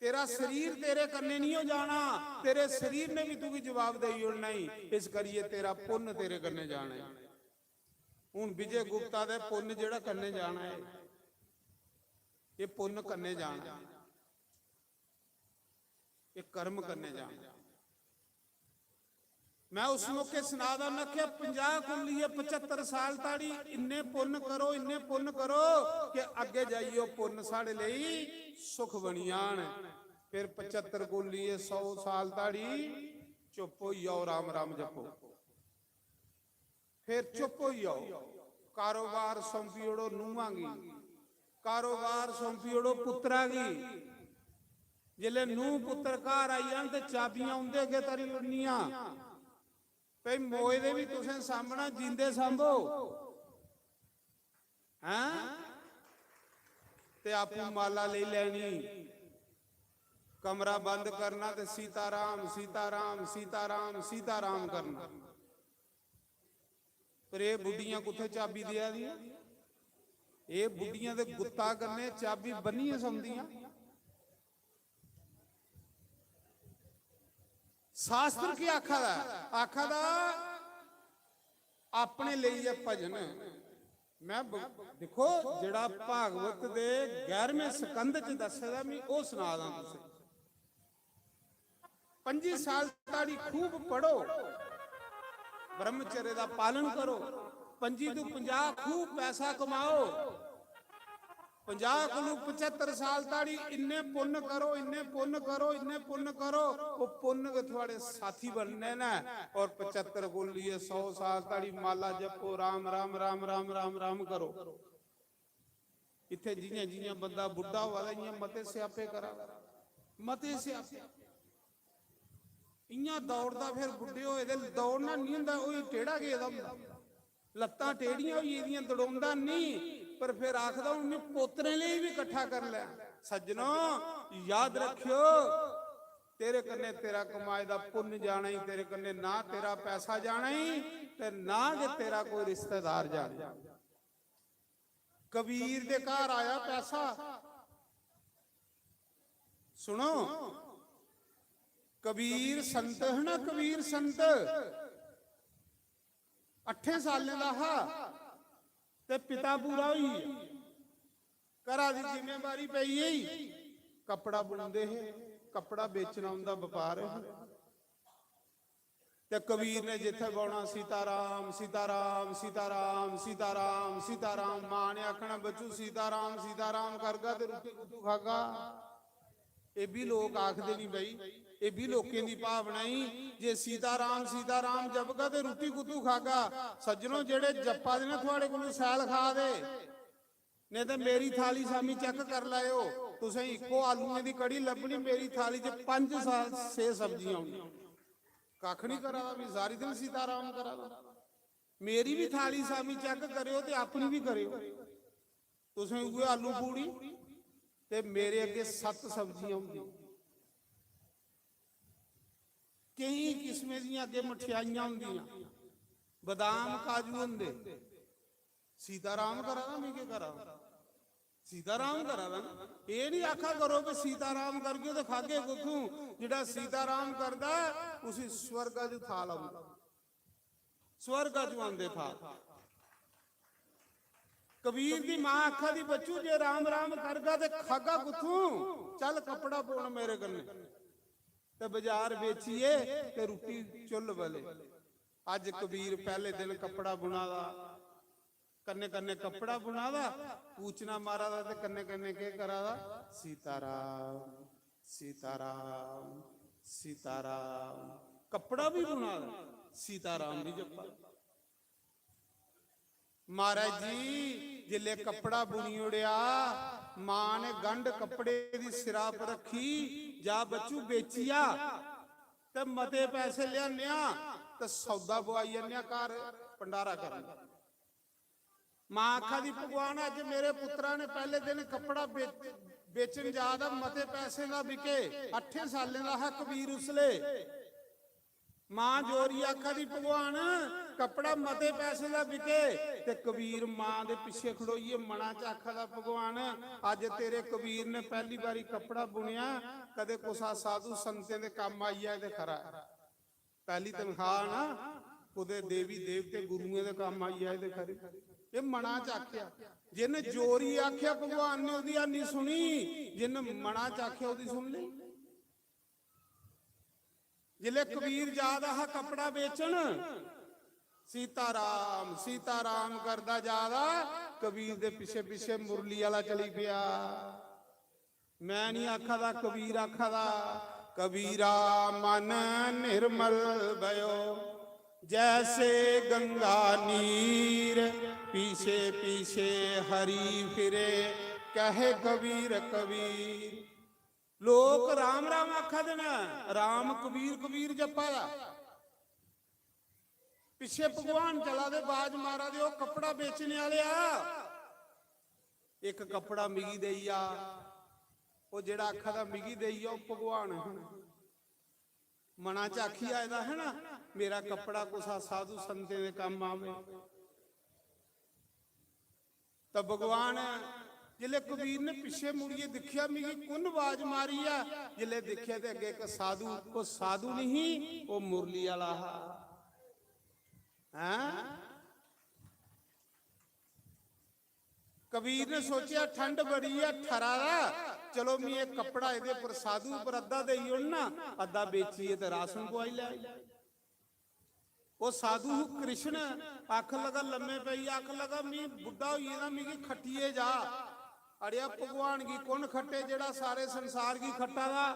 तेरा शरीर तेरे कन्नै नहीं हो जाना, तेरे शरीर ने भी तुगी जवाब देई ओड़ना ही। इस करिए तेरा पुन्न तेरे कन्नै जाना है। हुन विजय गुप्ता दे पुन्न जेड़ा कन्नै जाना है, ये पुन्न कन्नै जाना है, ये कर्म कन्नै जाना है। मैं उस मौके सनादा, मैं आखेआ, पंजाह कोलू लिए पचहत्तर साल ताड़ी इन्ने पुन्न करो, इन्ने पुन्न करो कि अग्गे जाइयै ओह् पुन्न साढ़े लेई सुख बनी जान। फिर पचहत्तर कोलू लिए सौ साल ताड़ी चुप होई जाओ, राम राम जपो। फिर चुप होई जाओ, कारोबार सौंपी ओड़ो नूहां गी, कारोबार सौंपी ओड़ो पुत्तरा गी। जिसलै नूह पुत्तर घर आई जान ते चाबियां उं'दे अग्गें धरी ओड़नियां। भई मोए दे बी तुसें सामना, जींदे सांभो। हैं? ते आपूं माला लेई लैनी, कमरा बंद करना ते सीताराम, सीताराम, सीताराम, सीताराम करना। पर एह् बुड्ढियां कुत्थै चाबी देआ दियां? एह् बुड्ढियां ते गुत्ता कन्नै चाबी बन्नियै सौंदियां। शास्त्र की आखा दा ऐ? आखा दा अपने लेई ऐ भजन। मैं ब-, दिक्खो, जेड़ा भागवत दे ग्यारहवें स्कंद च दस्से दा, मैं ओह सना दा तुसें। पंजी साल ताड़ी खूब पढ़ो, ब्रह्मचर्य दा पालन करो। पंजी तू पंजाह खूब पैसा कमाओ। पंजाह कोलू पचहत्तर साल ताड़ी इन्ने पुन्न करो, इन्ने पुन्न करो, इन्ने पुन्न करो, ओह पुन्न गै थुआड़े साथी बनने न। और पचहत्तर कोलू लेइयै सौ साल ताड़ी माला जपो, राम, राम, राम, राम, राम, राम करो। इत्थे जियां जियां बंदा बुड्ढा होआ दा, इयां मते स्यापे करा दा, मते स्यापे। इयां दौड़दा फिर बुड्ढे होए दे, दौड़ना नहीं हुंदा, ओह टेढ़ा गेदा हुंदा। लत्तां टेढ़ियां होई गेदियां, दड़ोंदा नहीं, पर फिर आखदा, "हुन मैं पोतरें लेई भी इकट्ठा कर लै।" सज्जनो, याद रखियो, तेरे कन्नै तेरा कमाए दा पुन्न जाना ही, तेरे कन्नै ना तेरा पैसा जाना ही ते ना गै तेरा कोई रिश्तेदार जाना ही। कबीर दे घर आया पैसा। सुनो, कबीर संत है ना, कबीर संत अठें सालें दा हा ते पिता पूरा होई गेआ। घरा दी जिम्मेवारी पेई गेई, कपड़ा बुनदे हे, कपड़ा बेचना उंदा बपार हा। ते कबीर ने जित्थे बौना, "सीताराम, सीताराम, सीताराम, सीताराम, सीताराम।" मां ने आखना, "बच्चू, सीताराम, सीताराम करगा ते रुट्टी कुत्थू खागा?" एह भी लोक आखदे नहीं बई, एह भी लोकें दी भावना ही जे सीताराम, सीताराम जपगा ते रुट्टी कुत्थू खागा? सज्जनो, जेड़े जप्पा दे ने थुआड़े कोलों सैल खा दे, नहीं ते मेरी थाली सामी चेक कर लैओ, तुसें इक्को आलूएं दी कड़ी लब्भनी, मेरी थाली च पंज सा-, छे सब्जियां होनियां। कक्ख नहीं करा दा, मैं सारी दिन सीताराम करा दा। मेरी भी थाली सामी चेक करेओ ते अपनी भी करेओ। तुसें उ'ऐ आलू पूड़ी ते मेरे अग्गे सत्त सब्जियां होंदियां। केई किस्में दियां अग्गे मठेआइयां होंदियां, बदाम काजू होंदे। सीताराम करा दा, मैं केह् करा दा? सीताराम करा दा ना। एह् नहीं आखा करो कि सीताराम करगे ते खागे कुत्थूं। जेह्ड़ा सीताराम करदा, उसी स्वर्गा च थाल औंदा, स्वर्गा च आंदे थाल। कबीर दी मां आखा दी, "बच्चू, जे राम राम करगा ते खागा कुत्थूं? चल, कपड़ा बुन मेरे कन्नै ते बाजार बेचिए ते रुट्टी चुल्ल बले।" अज्ज कबीर पैह्ले दिन कपड़ा बुना दा, कन्नै कन्नै कपड़ा बुना दा, पूचना मारा दा ते कन्नै कन्नै केह् करा दा? सीताराम, सीताराम, सीताराम। कपड़ा भी बुना दा, सीताराम भी जप्पा दा। महाराज जी, जिसले कपड़ा बुनी ओड़ेआ, मां ने गंढ कपड़े दी सिरा पर रखी, "जा बच्चू, बेचिया ते मते पैसे लिआनेआ ते सौदा बुआई आनेआ, घर भंडारा करना।" मां आखा दी, "भगवान, अज्ज मेरे पुत्तरा ने पैह्ले दिन कपड़ा बे-, बेचन जा दा, मते पैसे दा बिके।" अट्ठें सालें दा हा कबीर उसले। मां जोरी आखा दी, "भगवान, कपड़ा मते पैसे दा बिके।" ते कबीर मां दे पिच्छे खड़ोइयै मना च आखा दा, "भगवान, अज्ज तेरे कबीर ने पैह्ली बारी कपड़ा बुनेआ, कदें कुसा साधु संतें दे कम्म आई जाए ते खरा ऐ। पैह्ली तनखाह ना, कुतै देवी देवते गुरुएं दे कम्म आई जाए ते खरी।" एह् मना च आखेआ। जिन्न जोरी आखेआ, भगवान ने ओह्दी हानी सुनी, जिन्न मना च आखेआ, ओह्दी सुन लेई। जिसलै कबीर जा दा हा कपड़ा बेचन, "सीताराम, सीताराम" करदा जा दा, कबीर दे पिच्छे पिच्छे मुरली आह्ला चली पेआ। मैं नहीं आखा दा, कबीर आखा दा, "कबीरा मन निर्मल भयो, जैसे गंगा नीर, पीछे पीछे हरि फिरे, कहे कबीर कबीर।" लोक राम राम आखा दे न, राम कबीर कबीर जप्पा दा। पिच्छे भगवान चला दे, बाज मारा दे, "ओ कपड़ा बेचने आह्लेआ, इक कपड़ा मिगी देई आ।" ओह् जेह्ड़ा आखा दा, "मिगी देई आ", ओह् भगवान है ना, मना च आखी आए दा है ना, "मेरा कपड़ा कुसा साधु संतें दे कम्म आवे।" तो भगवान जिसलै कबीर ने पिच्छे मुड़ियै दिक्खेआ, "मिगी कु'न आवाज मारी ऐ?" जिसलै दिक्खेआ ते अग्गें इक साधु, ओह् साधु नहीं, ओह् मुरली आह्ला हा। हैं? कबीर ने सोचेआ, "ठंड बड़ी ऐ, ठरा दा, चलो, मी एह् कपड़ा एह्दे पर, साधु पर अद्धा देई ओड़ना, अद्धा बेचियै ते राशन पुआई लै।" ओह् साधु कृष्ण आखन लगा, लम्मे पेई आखन लगा, "मी बुड्ढा होई गेदा, मिगी खट्टियै जा। अड़ेआ, भगवान गी कु'न खट्टे, जेह्ड़ा सारे संसार गी खट्टा दा?"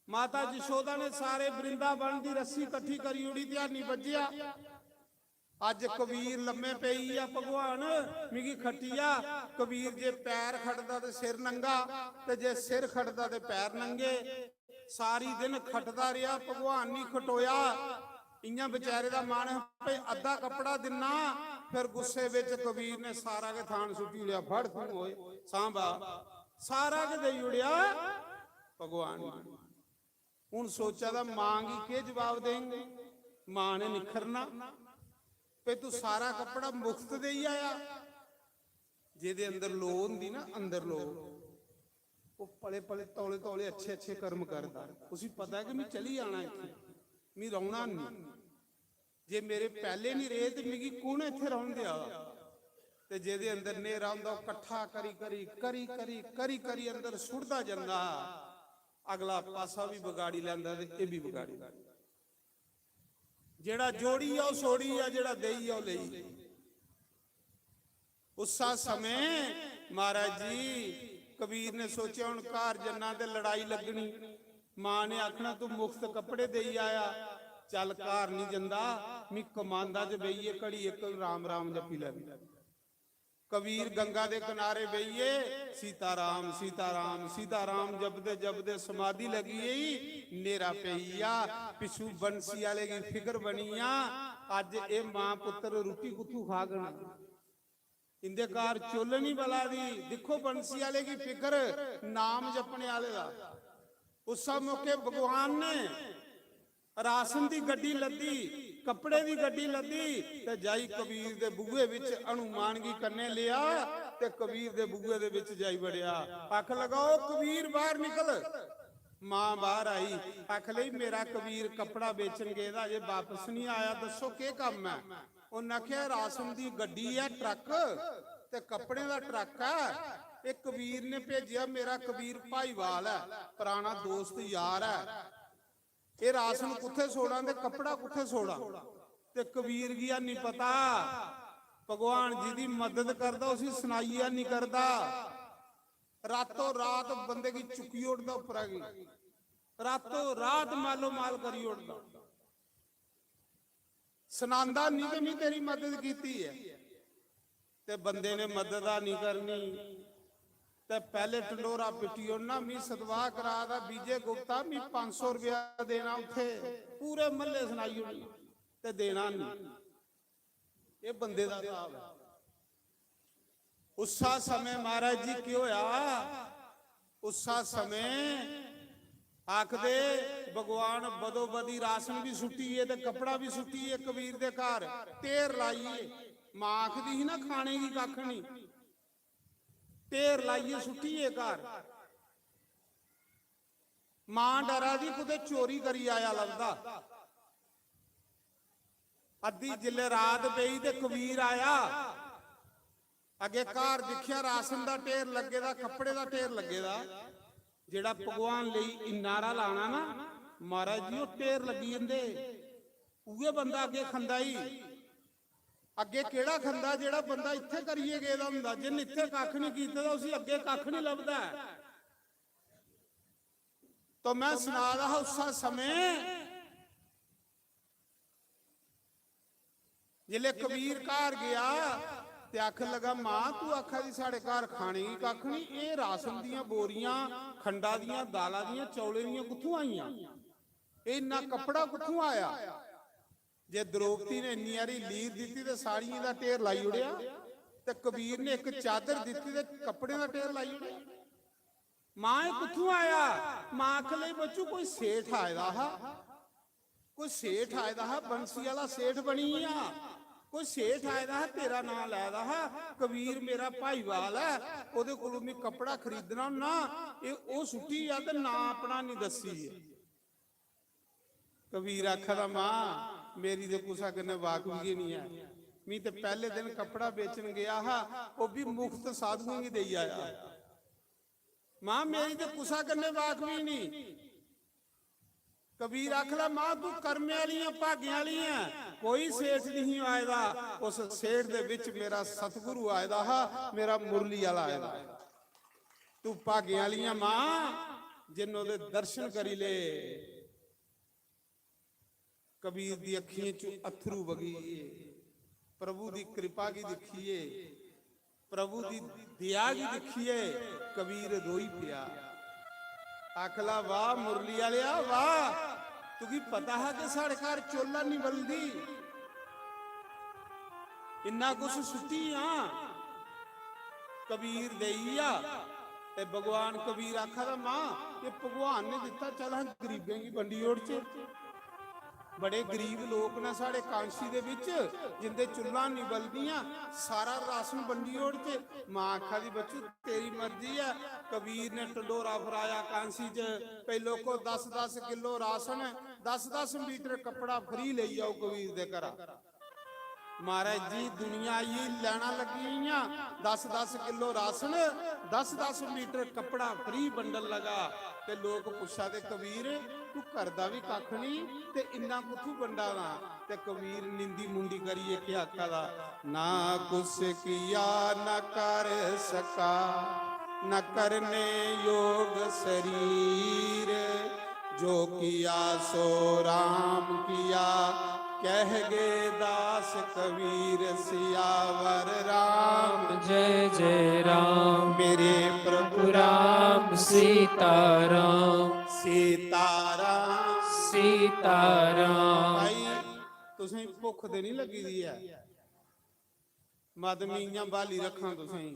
माता जशोदा ने सारे वृंदावन दी रस्सी कट्ठी करी ओड़ी ते हैनी बज्जेआ। अज्ज कबीर लम्मे पेई आ, "भगवान, मिगी खट्टिया।" कबीर जे पैर खटदा ते सिर नंगा, ते जे सिर खटदा ते पैर नंगे। सारी दिन खटदा रेहा, भगवान नहीं खटोया। इयां बेचारे दा मन, "भाई, अद्धा कपड़ा दिन्ना।" फिर गुस्से विच कबीर ने सारा गै थान सुट्टी ओड़ेआ, "फड़ तूं ओए सांबा, सारा गै देई ओड़ेआ भगवान गी।" हुन सोचा दा, मां गी केह् जवाब देंगे? मां ने निखरना, "पे तू सारा कपड़ा मुफ्त देई आया।" जेदे अंदर लो होंदी ना, अंदर लो, ओह् पले पले, तौले तौले अच्छे अच्छे कर्म करदा। उसी पता ऐ कि मैं चली जाना इत्थूं, मैं रौह्ना नहीं। जे मेरे पैह्ले नहीं रेह् ते मिगी कु'न इत्थै रौह्न देआ? ते जेह्दे अंदर न्हेरा होंदा, ओह् कट्ठा करी करी, करी करी, करी करी अंदर सुटदा जंदा। अगला पासा भी बगाड़ी लैंदा ते एह् भी बगाड़ी लैंदा। जेह्ड़ा जोड़ी आ, ओह् सोड़ी आ, जेह्ड़ा देई आ, ओह् लेई। उस्सा समें महाराज जी, कबीर ने सोचेआ, "हुन घर जन्ना ते लड़ाई लग्गनी।" मां ने आखना, "तू मुफ्त कपड़े देई आया, चल घर नहीं जंदा, मी कमांदा च बेहियै घड़ी इक राम राम जपी लैनी।" कबीर गंगा दे किनारे बेहियै सीताराम, सीताराम, सीताराम जपदे जपदे समाधि लगी गेई। न्हेरा पेई गेआ, पिच्छू बंसी आह्ले गी फिकर बनी गेआ, "अज्ज एह् मां पुत्तर रुट्टी कुत्थू खाङन?" इंदे घर चुल्ल नहीं बला दी। दिक्खो, बंसी आह्ले गी फिकर नाम जपने आह्ले दा। उस्सा मौके भगवान ने राशन दी गड्डी लद्दी, कपड़े दी गड्डी लद्दी ते जाई कबीर दे बूहे विच हनुमान गी कन्ने लेआ ते कबीर दे बूहे दे विच जाई वड़ेआ। आख लगा, "ओ कबीर, बाहर निकल।" मां बाहर आई, आख लई, "मेरा कबीर कपड़ा बेचन गेदा, अजे वापस नहीं आया, दस्सो केह कम्म है?" उन्नै आखेआ, "राशन दी गड्डी ऐ, ट्रक, ते कपड़ें दा ट्रक ऐ। एह् कबीर ने भेजेआ, मेरा कबीर भाईवाल ऐ, पराना दोस्त यार ऐ। एह् राशन कुत्थै छोड़ां ते कपड़ा कुत्थै छोड़ां?" ते कबीर गी हैनी पता, भगवान जी दी मदद करदा, उसी सनाइयै हैनी करदा। रातों रात बंदे गी चुक्की ओड़दा उप्परा गी, रातों रात मालो माल करी ओड़दा। सनांदा नहीं कि मैं तेरी मदद कीती है, ते बंदे ने मदद नहीं करनी, ते पहले ढंडोरा पिट्टी ओड़ना, "मैं सतवाह करा दा विजय गुप्ता, मैं पाँच सौ रुपया देना उत्थे।" पूरे महल्ले सनाई ओड़ना ते देना नहीं। ये बंदे दा हिसाब है। उस्सा समें महाराज जी केह् होया? उस्सा समें आखदे भगवान बदोबदी राशन भी सुट्टियै ते कपड़ा भी सुट्टियै कबीर दे घर ढेर लाइयै। मां आखदी ही ना, "खाने गी कक्ख नहीं," ढेर लाइयै सुट्टियै घर। मां डरा दी, कुतै चोरी करी आया लभदा। अद्धी जिल्लै रात पेई ते कबीर आया, अग्गें घर दिक्खेआ, राशन दा ढेर लग्गे दा, कपड़े दा ढेर लग्गे दा। जेह्ड़ा भगवान लेई इन्ना हारा लाना ना, महाराज जी, ओह् ढेर लग्गी जंदे। उ'ऐ बंदा अग्गें खंदा ही। अग्गें केह्ड़ा खंदा, जेह्ड़ा बंदा इत्थै करियै गेदा होंदा? जिन्न इत्थै कक्ख निं कीते दा, उसी अग्गें कक्ख निं लभदा ऐ। तो मैं सना दा हा उस्सा समें, जिसलै कबीर घर गया ते आखन लगा, "मां, तू आखा दी साढ़े घर खाने गी कक्ख नहीं, एह् राशन दियां बोरियां, खंडा दियां, दाला दियां, चौलें दियां कुत्थूं आइयां? एह् इन्ना कपड़ा कुत्थूं आया?" जे द्रौपदी ने इन्नी हारी लीर दित्ती ते साड़ियें दा ढेर लाई ओड़ेआ, ते कबीर ने इक चादर दित्ती ते कपड़ें दा ढेर लाई ओड़ेआ। मां, "एह् कुत्थूं आया?" मां आखन लगी, "बच्चू, कोई सेठ आए दा हा, कोई सेठ आए दा हा, बंसी आह्ला सेठ बनी गेआ।" कोई सेठ आए दा हा, तेरा नांऽ लै दा हा, "कबीर मेरा भाईवाल ऐ, ओह्दे कोलों में कपड़ा खरीदना होन्ना, एह् ओह् सुट्टी आ ते नांऽ अपना निं दस्सी ऐ।" कबीर आखा दा, "मां, मेरी ते कुसै कन्नै वाकफी गै निं ऐ। मी ते पैह्ले दिन कपड़ा बेचन गेआ हा, ओह् बी मुफ्त साधुएं गी देई आया। मां, मेरी ते कुसै कन्नै वाकफी निं।" कबीर आखदा, "मां, तू कर्मे आह्ली ऐ, भागें आह्ली ऐ। कोई सेठ निं आए दा, उस सेठ दे बिच मेरा सतगुरु आए दा हा, मेरा मुरली आह्ला आए दा। तू भागें आह्ली ऐ मां, जिन्न ओह्दे दर्शन करी ले।" कबीर दी अक्खियें च अत्थरू बगी गे। प्रभु दी कृपा गी दिक्खियै, प्रभु दी दया गी दिक्खियै कबीर रोई पेआ। आखला, "वाह मुरली आह्लेआ, वाह, तुगी पता हा कि साढ़े घर चुल्ल निं बलदी? इन्ना कुछ सुट्टी आं।" कबीर देई गेआ। ते भगवान कबीर आखा दा, "मां, एह् भगवान ने दित्ता, चल अस गरीबें गी बंडी ओड़चे। बड़े गरीब लोक न साढ़े कांशी दे बिच, जिंदे चुल्लां निं बलदियां, सारा राशन बंडी ओड़चे।" मां आखा दी, "बच्चू, तेरी मर्जी ऐ।" कबीर ने ढंडोरा फराया कांशी च, "भई लोको, दस दस किलो राशन, दस दस मीटर कपड़ा free लेई आओ कबीर दे घरा।" महाराज जी, दुनिया आई लैना लगी इयां, दस दस किलो राशन, दस दस मीटर कपड़ा free बंडन लगा। ते लोक पुच्छा दे, "कबीर, तू करदा बी कक्ख नहीं ते इन्ना कुत्थू बंडा दा?" ते कबीर निंदी मुंडी करियै केह् आखा दा, "ना कुछ किया न कर सका, न करने योग शरीर, जो किया सो राम किया, कह गए दास कबीर।" सियावर राम जय जय राम, मेरे प्रभु राम सीताराम। सीताराम। सीताराम। भाई, तुसें भुक्ख ते नहीं लगी दी है? मत मी इयां ब्हाली रक्खां तुसें।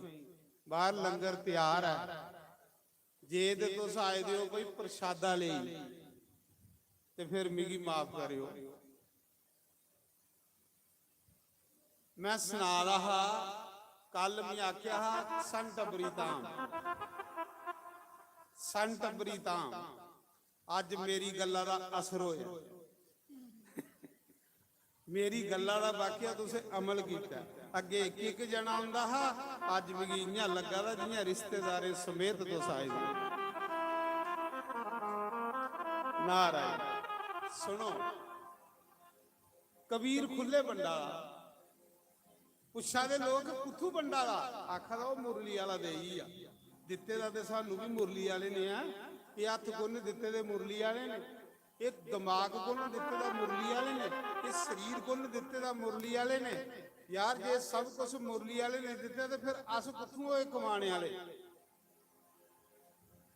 बाहर लंगर त्यार है, जे ते तुस आए दे ओ कोई प्रसादा लेई, ते फिर मिगी माफ करेओ। मैं सना दा हा, कल मैं आख्या हा, "सन टब्बरी धाम, सन टब्बरी धाम।" अज्ज मेरी गल्ला दा असर होया। मेरी गल्ला दा वाकया तुसें अमल कीता। अग्गे इक इक जना आंदा हा, अज्ज मिगी इयां लग्गा दा जियां रिश्तेदारें समेत तुस आए दे। नारायण। सुनो, कबीर खु'ल्ले बंडा दा। पुच्छा दे लोक, "कुत्थू बंडा दा?" आखा दा, "ओह् मुरली आह्ला देई आ।" दित्ते दा ते सानू बी मुरली आह्ले ने ऐ। एह् हत्थ कु'न दित्ते दे? मुरली आह्ले ने। एह् दमाग कु'न दित्ते दा? मुरली आह्ले ने। एह् शरीर कु'न दित्ते दा? मुरली आह्ले ने। यार, जे सब कुछ मुरली आह्ले ने दित्ते ते फिर अस कुत्थूं होए कमाने आह्ले?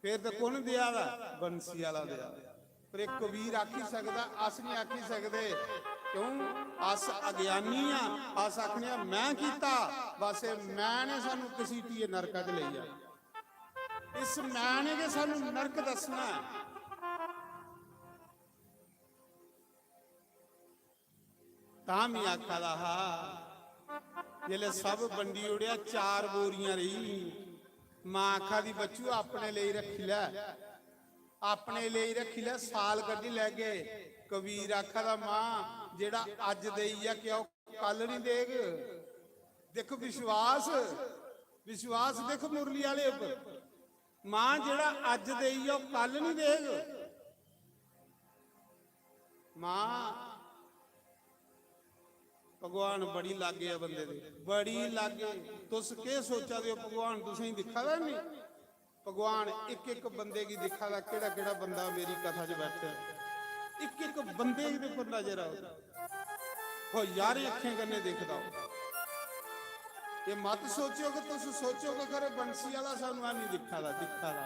फिर ते कु'न देआ दा? बंसी आह्ला देआ दा। पर इक कबीर आखी सकदा, अस नहीं आखी सकदे। क्यों? अस अज्ञानी आं। अस आखने आं, "मैं कीता।" बस एह् "मैं" ने सानू घसीटियै नरका च लेई जाना। इस "मैं" ने गै सानू नरक दस्सना ऐ। तां मी आखा दा हा, जिसलै सब बंडी ओड़ेआ, चार बोरियां रेही। मां आखा दी, "बच्चू, अपने लेई रक्खी लै, अपने लेई रक्खी लै, साल कड्ढी लैगे।" कबीर आखा दा, "मां, जेह्ड़ा अज्ज देई गेआ, क्या ओह् कल नहीं देग?" दिख विश्वास, विश्वास दिख मुरली आह्ले उप्पर। मां, जेह्ड़ा अज्ज देई गेआ, ओह् कल नहीं देग। मां, भगवान बड़ी लाग्गे ऐ बंदे दे, बड़ी लाग्गे। तुस केह् सोचा दे ओ, भगवान तुसेंगी दिक्खा दा नहीं? भगवान इक इक बंदे गी दिक्खा दा, केह्ड़ा केह्ड़ा बंदा मेरी कथा च बैठे। इक इक बंदे दे उप्पर नजर आओ, हो ज्हारें अक्खें कन्नै दिखदा हो। ये मत सोचो कि तुस सोचो कि खरे बंसी आह्ला सानू है नहीं दिक्खा दा, दिक्खा दा।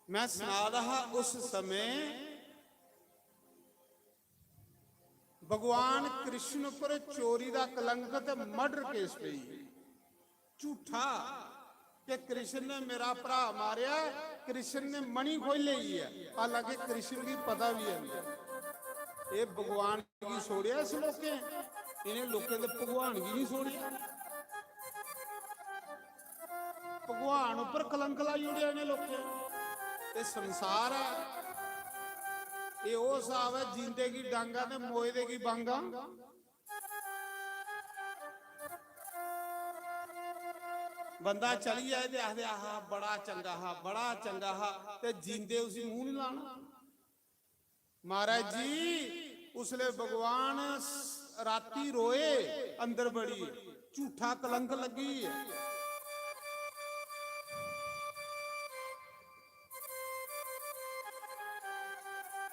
मैं सना दा हा, उस समय भगवान कृष्ण पर चोरी दा कलंक ते मर्डर केस पेई, झूठा। कि कृष्ण ने मेरा भ्रा मारेआ, कृष्ण ने मणि खोई लेई ऐ। हालांकि कृष्ण गी पता बी है नहीं। एह् भगवान गी छोड़ेआ इस लोकें, इ'नें लोकें ते भगवान गी नहीं छोड़ेआ। भगवान उप्पर कलंक लाई ओड़ेआ इ'नें लोकें। एह् संसार ऐ। एह् ओह् स्हाब ऐ, जींदे गी डांगा ते मोए दे गी बांगा। बंदा चली जाए ते आखदे, "आहा, बड़ा चंगा हा, बड़ा चंगा हा," ते जींदे उसी मूंह नहीं लाना। महाराज जी, उसले भगवान स-, राती रोए, अंदर बड़ी झूठा कलंक लगी।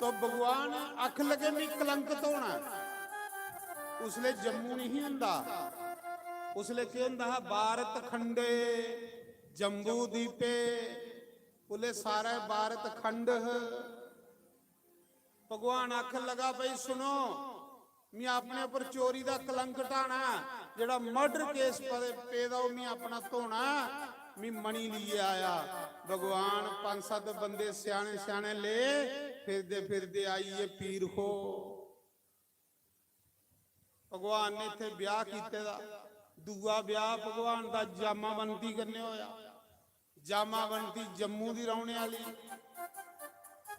तो भगवान आख लगे, "मी कलंक धोना।" उसले जम्मू नहीं हुंदा, उसले केह् हुंदा हा? भारत खंडे, जम्बू दीपे, उसले सारा भारत खंड ह। भगवान आखन लगा, "भाई सुनो, मैं अपने उप्पर चोरी दा कलंक ढाना, जेड़ा मर्डर केस पदे पेदा, ओह् मैं अपना धोना, मैं मणि लेइयै आया।" भगवान पंज सत्त बंदे स्याने स्याने ले, फिरदे फिरदे आई गे पीर खो। भगवान ने इत्थे ब्याह कीते दा, दूआ ब्याह भगवान दा जामावंती कन्नै होया। जामावंती जम्मू दी रौहने आह्ली,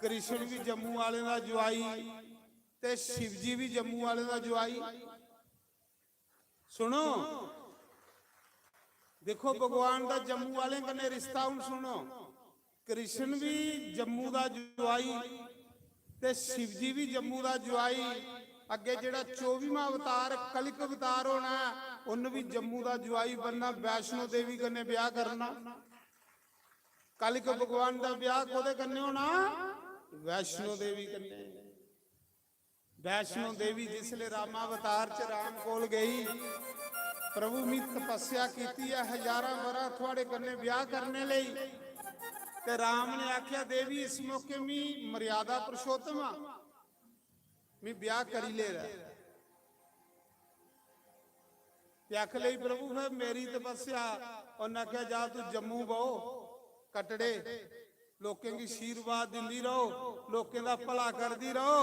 कृष्ण भी जम्मू वाले दा जुआई ते शिवजी भी जम्मू वाले दा जुआई। सुनो, देखो भगवान दा जम्मू वाले कन्नै रिश्ता। हुन सुनो, कृष्ण भी जम्मू दा जुआई ते शिवजी भी जम्मू दा जुआई। अग्गे जेड़ा चौबीवां अवतार कलिक अवतार होना ऐ, उन्न भी जम्मू दा जुआई बनना, वैष्णो देवी कन्नै ब्याह करना। कलिक भगवान दा ब्याह कोदे कन्नै होना? वैष्णो देवी कन्नै। वैष्णो देवी जिसले रामावतार च राम कोल गई, "प्रभु, मी तपस्या कीती ऐ हजारां बरा थुआड़े कन्नै ब्याह करने लेई।" ते राम ने आख्या, "देवी, इस मौके मी मर्यादा पुरुषोत्तम आ, मी ब्याह करी ले।" ते आख लई, "प्रभु, फिर मेरी तपस्या।" उन्नै आखेआ, "जा तू जम्मू बहो, कटड़े, लोकें गी आशीर्वाद दिंदी रहो, लोकें दा भला करदी रहो।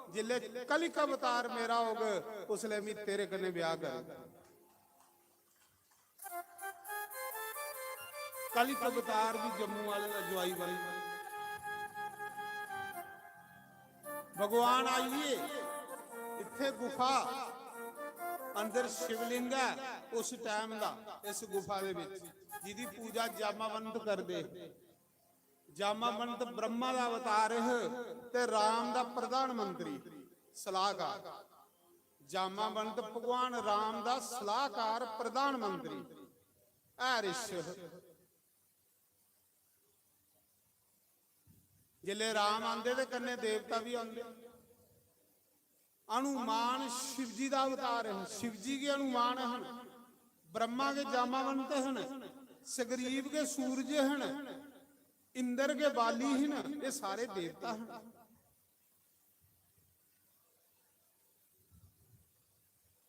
जिसलै कलिक अवतार मेरा होग, उसलै मी तेरे कन्नै ब्याह करङ।" कलिक अवतार भी जम्मू वाले दा जुआई बनी। भगवान आइए, इत्थे गुफा अंदर शिवलिंग है उस टाइम दा, इस गुफा दे विच, जिदी पूजा जामावंत करदे। जामावंत ब्रह्मा दा अवतार है ते राम दा प्रधानमंत्री सलाहकार। जामावंत भगवान राम दा सलाहकार प्रधानमंत्री है रिश। जिसले राम आंदे ते कन्नै देवता भी आंदे। हनुमान शिवजी दा अवतार है, शिवजी के हनुमान हन, ब्रह्मा के जामावंत हन, सुग्रीव के सूरज हन, इंद्र के बाली हन, ये सारे देवता हन।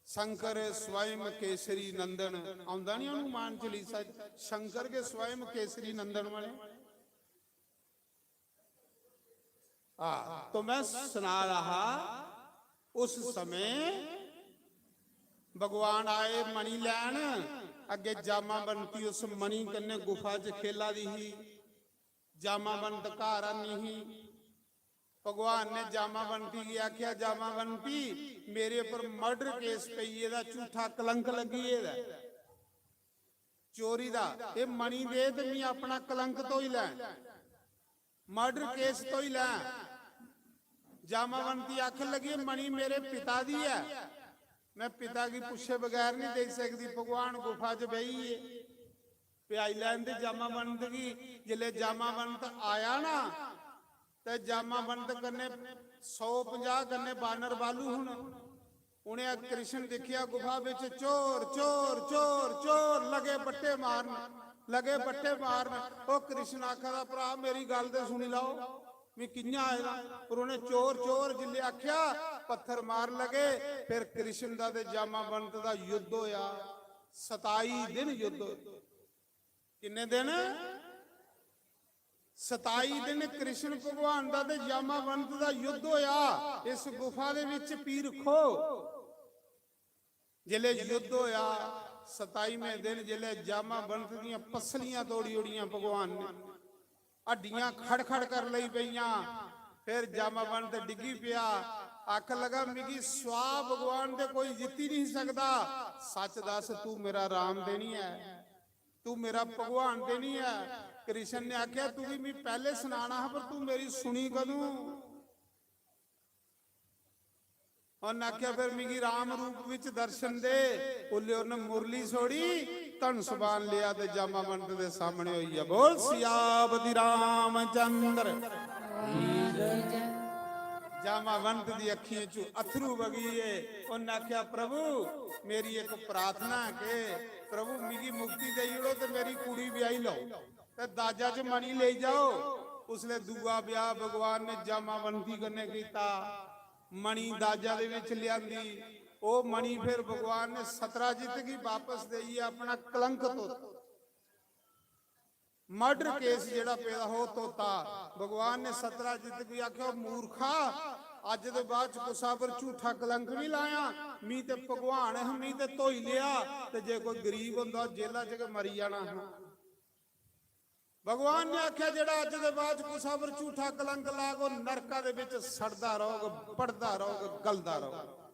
शंकर स्वयं केसरी नंदन, आंदा नहीं हनुमान चालीसा, शंकर के स्वयं केसरी नंदन वाले। हाँ, तो मैं सुना रहा, उस समय भगवान आए मणि लैन, अग्गे जामावंती उस मणि कन्नै गुफा च खेला दी ही। जामावंत घर आनी ही। भगवान ने जामावंती गी आख्या, "जामावंती, मेरे पर मर्डर केस पेई गेदा, झूठा कलंक लग्गी गेदा ऐ चोरी दा, एह् मणि दे ते मी अपना कलंक धोई लैं, मर्डर केस धोई लैं।" जामावंती आखन लगी, "मणि मेरे पिता दी ऐ, मैं पिता गी पुच्छे बगैर नहीं देई सकदी।" भगवान गुफा च बेही गे, "प्याई लैन दे जामावंत गी।" जिसले जामावंत आया ना, ते जामावंत कन्नै सौ पंजाह कन्नै बानर बालू हन। उ'नें कृष्ण दिक्खेआ गुफा बिच, "चोर, चोर, चोर, चोर," लगे बट्टे मारन, लगे बट्टे मारन। ओ कृष्ण आखा दा, "भ्रा, मेरी गल्ल ते सुनी लैओ, मी कि'यां आए दा?" पर उ'नें "चोर, चोर" जिल्लै आखेआ, पत्थर मार लगे। फिर कृष्ण दा ते जामावंत दा युद्ध होया, सताई दिन युद्ध होया। किन्ने दिन? सताई दिन कृष्ण भगवान दा ते जामावंत दा युद्ध होया इस गुफा दे विच पीर खो। जिसले युद्ध होया, सताईवें दिन जिसले जामावंत दियां पसलियां तोड़ी ओड़ियां भगवान ने, हड्डियां खड़-खड़ कर लई पईयां। फिर जामावंत डिग्गी पिया, आखन लगा, "मिगी सुआ भगवान ते कोई जित्ती नहीं सकदा। सच दस, तू मेरा राम ते नहीं ऐ, तू मेरा भगवान ते नहीं ऐ।" कृष्ण ने आख्या, "तुगी मी पहले सुनाना हा, पर तू मेरी सुनी कदूं?" उन्नै आखेआ, "फिर मिगी राम रूप विच दर्शन दे।" उल्ले उन्नै मुरली छोड़ी, धनुष बाण लिया ते जामावंत दे सामने होई गेआ। बोल सियापति रामचंद्र। जामावंत दी अखियें चों अथरू बगी गे। उन्नै आखेआ, "प्रभु, मेरी इक प्रार्थना है कि प्रभु, मिगी मुक्ति देई ओड़ो ते मेरी कुड़ी ब्याही लैओ।" ते दाजा च मणि लेई जाओ। उसले दूआ ब्याह भगवान ने जामावंती कन्नै कीता। मणि दाजा दे विच लिआंदी। ओह मणि फिर भगवान ने सतराजित गी वापस देइयै अपना कलंक धोता। मर्डर केस जेड़ा पेदा हो धोता। भगवान ने सतराजित गी आखेआ, "मूर्खा, अज्ज दे बाद च कुसा पर झूठा कलंक नहीं लाया। मी ते भगवान है, मी ते धोई लिया।" ते जे कोई गरीब होंदा, जेला च गै मरी जाना हा। भगवान ने आख्या, "जेड़ा अज्ज दे बाद च कुसा पर झूठा कलंक लाग, ओह नरका दे विच सड़दा रहोग, पड़दा रहोग, गलदा रहोग।"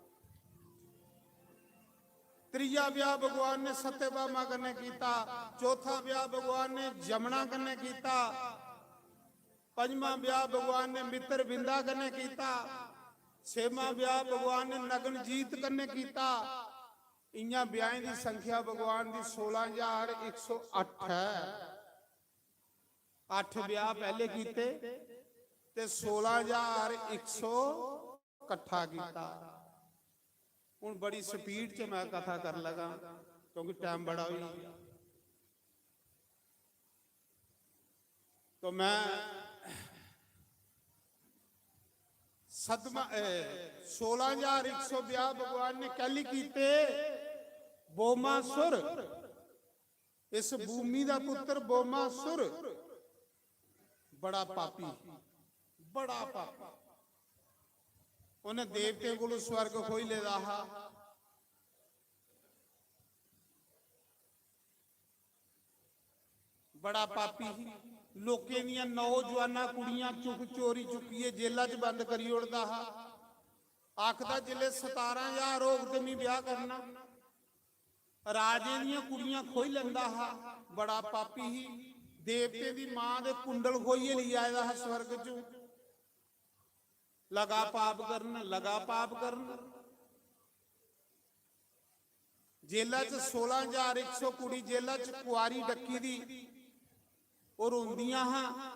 त्रीया ब्याह भगवान ने सत्यभामा कन्नै कीता, चौथा ब्याह भगवान ने जमुना कन्नै कीता, पंजमा ब्याह भगवान ने मित्रविंदा कन्नै कीता, छेमा ब्याह भगवान ने नगनजीत कन्नै कीता। इयां ब्याहें दी संख्या भगवान दी सोलां हजार इक सौ अट्ठ है। अट्ठ ब्याह पहले कीते ते सोलां हजार इक सौ कट्ठा कीता। हुन बड़ी स्पीड च मैं कथा कर लगा, क्योंकि टाइम बड़ा होई गया। तो मैं सतमा, ए, सोलां हजार इक सौ ब्याह भगवान ने कैली कीते? बोमासुर, इस भूमि दा पुत्र बोमासुर बड़ा पापी, बड़ा पापी। उन्हें देवतें कोलों स्वर्ग खोई लेदा हा। बड़ा पापी ही। लोकें दियां नौजवानां कुड़ियां चुक चोरी चुक्कियै जेला च बंद करी ओड़दा हा। आखदा, "जिसलै सतारां हजार होग ते मी ब्याह करना।" राजें दियां कुड़ियां खोई लैंदा हा। बड़ा पापी ही। देवतें दी मां दे कुंडल खोइयै लेई आए दा हा स्वर्ग चों। लगा पाप करन, लगा पाप करन। जेला च सोलां हजार इक सौ कुड़ी जेला च कुआरी डक्की दी, ओह रोंदियां हां।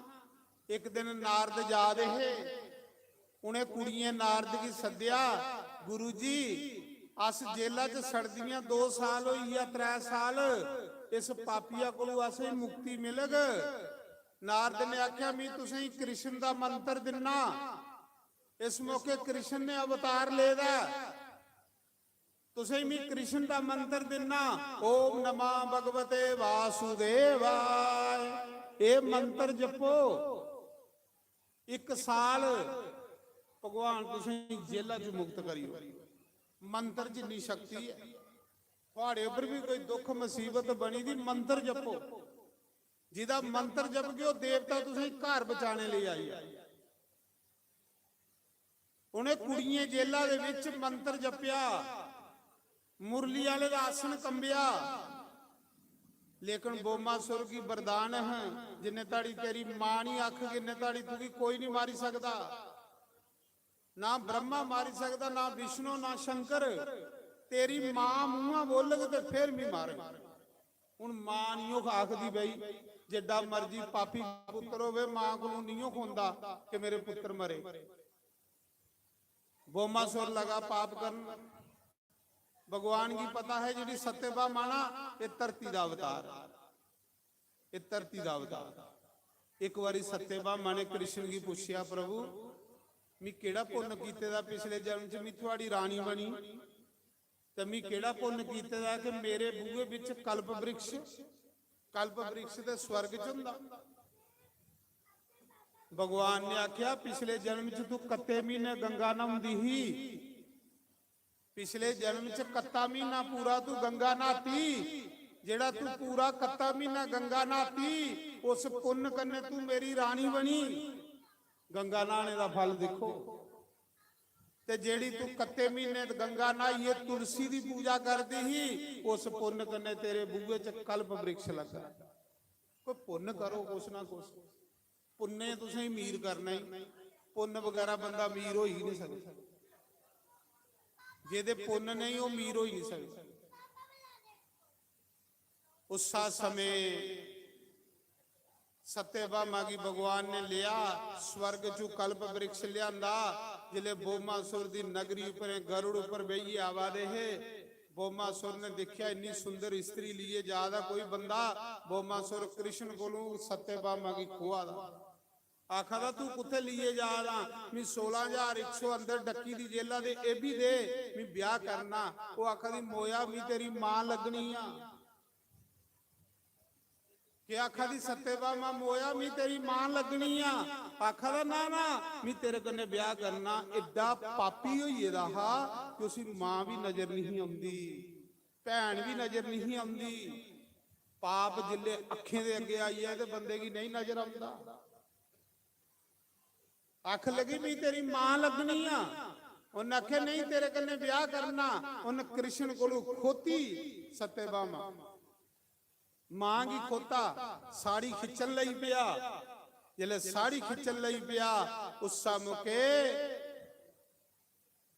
इक दिन नारद जा दे हे, उ'नें कुड़ियें नारद गी सद्देआ, "गुरु जी, अस जेला च सड़दियां दो साल होई गेआ, त्रै साल, इस पापिया कोलू असेंगी मुक्ति मिलग?" नारद ने आख्या, "मी तुसेंगी कृष्ण दा मंत्र दिन्ना।" इस मौके कृष्ण ने अवतार लेदा ऐ। तुसें मी कृष्ण दा मंत्र दिन्ना, "ओम नमः भगवते वासुदेवाय।" एह मंत्र जपो, इक साल भगवान तुसें जेला च मुक्त करी ओड़ग। मंत्र च इन्नी शक्ति ऐ। थुआड़े उप्पर भी कोई दुख मुसीबत बनी दी, मंत्र जपो, जिदा मंत्र जपगे, ओह देवता तुसें घर बचाने लेई आई। उ'नें कुड़ियें जेला दे विच मंत्र जप्या, मुरली आह्ले दा आसन कंबेआ, लेकिन बोमासुर गी वरदान है, जिन्ने ताड़ी तेरी मां नहीं आखगी, इन्ने ताड़ी तुगी कोई नहीं मारी सकदा, ना ब्रह्मा मारी सकदा, ना विष्णु, ना शंकर। तेरी मां मुंहा बोलग ते फिर भी मारग। हुन मां नहीं ओह आखदी, "बई, जिड्डा मर्जी पापी पुत्र होवे, मां कोलों नहीं ओह खोंदा कि मेरे पुत्र मरे।" बोमासुर लगा पाप करन। भगवान गी पता है, जेह्ड़ी सत्यभामा ना, एह धरती दा अवतार, एह धरती दा अवतार। एक बारी सत्यभामा ने कृष्ण गी पुच्छेआ, "प्रभु, मी केह्ड़ा पुन्न कीते दा पिछले जन्म च, मी थुआड़ी रानी बनी, ते मी केह्ड़ा पुन्न कीते दा कि मेरे बूहे बिच कल्प वृक्ष, कल्प वृक्ष ते स्वर्ग च होंदा। भगवान ने आख्या, "पिछले जन्म च तू कत्ते म्हीने गंगा न्हांदी ही, पिछले जन्म च कत्ता म्हीना पूरा तू गंगा न्हाती, जेड़ा तू पूरा कत्ता म्हीना गंगा न्हाती, उस पुन्न कन्नै तू मेरी रानी बनी, गंगा न्हाने दा फल दिक्खो।" ते जेड़ी तू कत्ते म्हीने गंगा न्हाइयै तुलसी दी पूजा करदी ही, उस पुन्न कन्नै तेरे बूहे च कल्प वृक्ष लग्गा। कोई पुन्न करो कुछ ना कुछ, पुन्ने तुसें अमीर करना ही, पुन्न बगैरा बंदा अमीर होई ही नहीं सकदा, जेदे पुन्न नहीं ओह अमीर होई नहीं सकदा। उस समय सत्यभामा गी भगवान ने लिया, स्वर्ग चू कल्प वृक्ष लियांदा। जिले बोमासुर दी नगरी उपर गरुड़ उपर बेहियै आवा दे हे, बोमासुर ने देखिया इन्नी सुंदर स्त्री लिए जा दा कोई बंदा, बोमासुर कृष्ण कोलों सत्यभामा गी खोआ दा। आखा दा, "तू कुत्थे लिए जा दा? मी सोलां हजार इक सौ अंदर डक्की दी जेला दे, एह भी दे, मी ब्याह करना।" ओह आखा दी, "मोया, मी तेरी मां लगनी आ।" के आखा दी सत्यभामा, "मोया, मी तेरी मां लगनी आ।" आखा दा, "ना, ना, मी तेरे कन्नै ब्याह करना।" एड्डा पापी होई गेदा हा कि उसी मां भी नजर नहीं औंदी, भैन भी नजर नहीं औंदी। पाप जिल्ले अखें दे अगे आई जाए ते बंदे गी नहीं नजर औंदा। आख लगी, "मी तेरी मां लगनी आ।" उन्हें आखे, "नहीं, तेरे कन्नै ब्याह करना।" उन्हें कृष्ण कोलू खोती सत्यभामा, मां गी खोता, साड़ी खिच्चन लगी पेआ। जिसले साड़ी खिच्चन लगी पेआ, उस मौके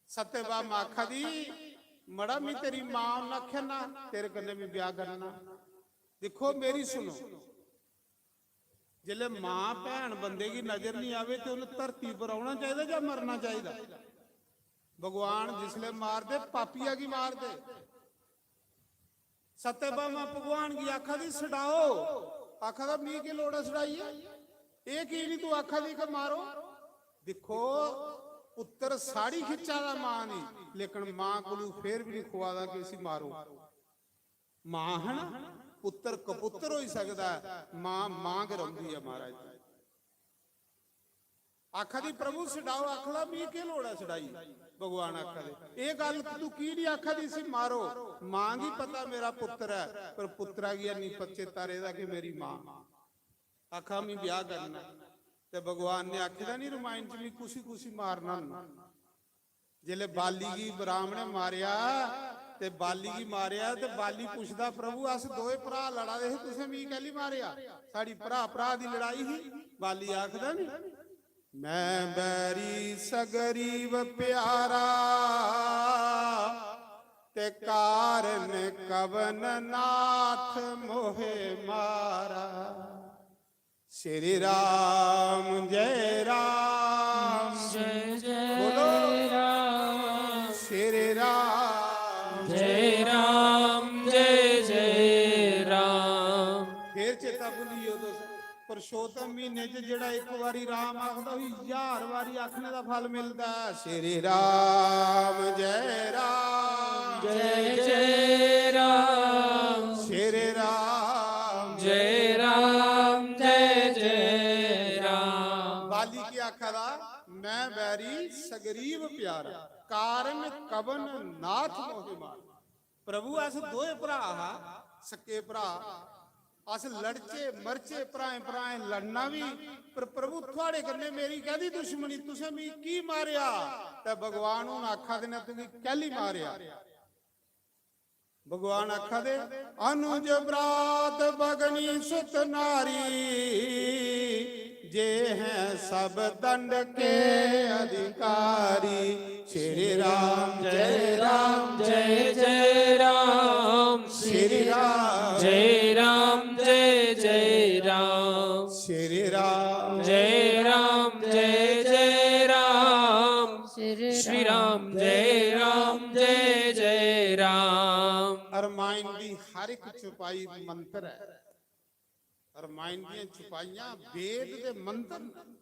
सत्यभामा आखा दी, "मड़ा, मी तेरी मां।" उन्हें आखेआ, "ना, तेरे कन्नै मी ब्याह करना।" दिक्खो, मेरी सुनो, जिसले मां भैन बंदे गी नजर नहीं आवे ते उन्हें धरती पर औना चाहिदा जां मरना चाहिदा? भगवान जिसले मारदे, पापिया गी मारदे। सत्यभामा भगवान गी आखा दी, "छड़ाओ।" आखा दा, "मी केह् लोड़ ऐ छड़ाइयै? एह् की निं तू आखा दी कि मारो?" दिक्खो, पुत्तर साड़ी खिच्चा दा मां दी, लेकिन मां कोलू फिर भी निं खुआ दा कि इसी मारो। मां है ना, पुत्तर कपुत्तर होई सकदा ऐ, मां मां गै रौंह्दी ऐ महाराज। आखा दी, "प्रभु छडाओ।" आखदा, "मी केह् लोड़ ऐ छडाई?" भगवान आखा दे, "एह् गल्ल तू की निं आखा दी इसी मारो? मां गी पता मेरा पुत्तर ऐ, पर पुत्तरा गी हैनी प-, चेता रेह्दा कि मेरी मां।" आखा, "मी ब्याह करना।" ते भगवान ने आखे दा निं रमायण च, "मी कुसी कुसी मारना होन्ना।" जिसलै बाली गी राम ने मारेआ, ते बाली गी मारेआ, ते बाली पुछदा, "प्रभु, अस दोए भ्राऽ लड़ा दे हे, तुसें मिगी कैह्ली मारेआ? साढ़ी भ्राऽ भ्राऽ दी लड़ाई ही।" बाली आखदा नी, "मैं बैरी सगरीब प्यारा, ते कारण कवन नाथ मोहे मारा।" श्री राम जय राम। जय जय बोलो। राम। श्री राम। जय राम, जय जय राम। फिर चेता भुल्ली जाओ तुस, पुरुषोत्तम महीने च जेड़ा इक बारी राम आखदा, उसी हजार बारी आखने दा फल मिलदा ऐ। श्री राम जय राम। जय जय राम। श्री राम। जय राम, जय जय राम। बाली की आखा दा, "मैं बैरी सगरीब प्यारा, कारण कवन नाथ मोहे मारा।" प्रभु, अस दोए भ्राऽ हा, सक्के भ्राऽ, अस लड़चे मरचे, भ्राएं भ्राएं लड़ना बी, पर प्रभु, थुआड़े कन्नै मेरी कैह्दी दुश्मनी? तुसें मिगी की मारेआ? ते भगवान हुन आखा दे न, "तुगी कैह्ली मारेआ?" भगवान आखा दे, "अनुज भ्रात भगनी सुत नारी, जे हैं सब दंड के अधिकारी।" श्री राम जय राम, जय जय राम। श्री राम। जय राम, जय जय राम। श्री राम। जय राम, जय जय राम। श्री श्री राम, जय राम, जय जय राम। रामायण दी हर एक चौपाई मंत्र है। रामायण दियां चौपाइयां वेद दे मंत्र न।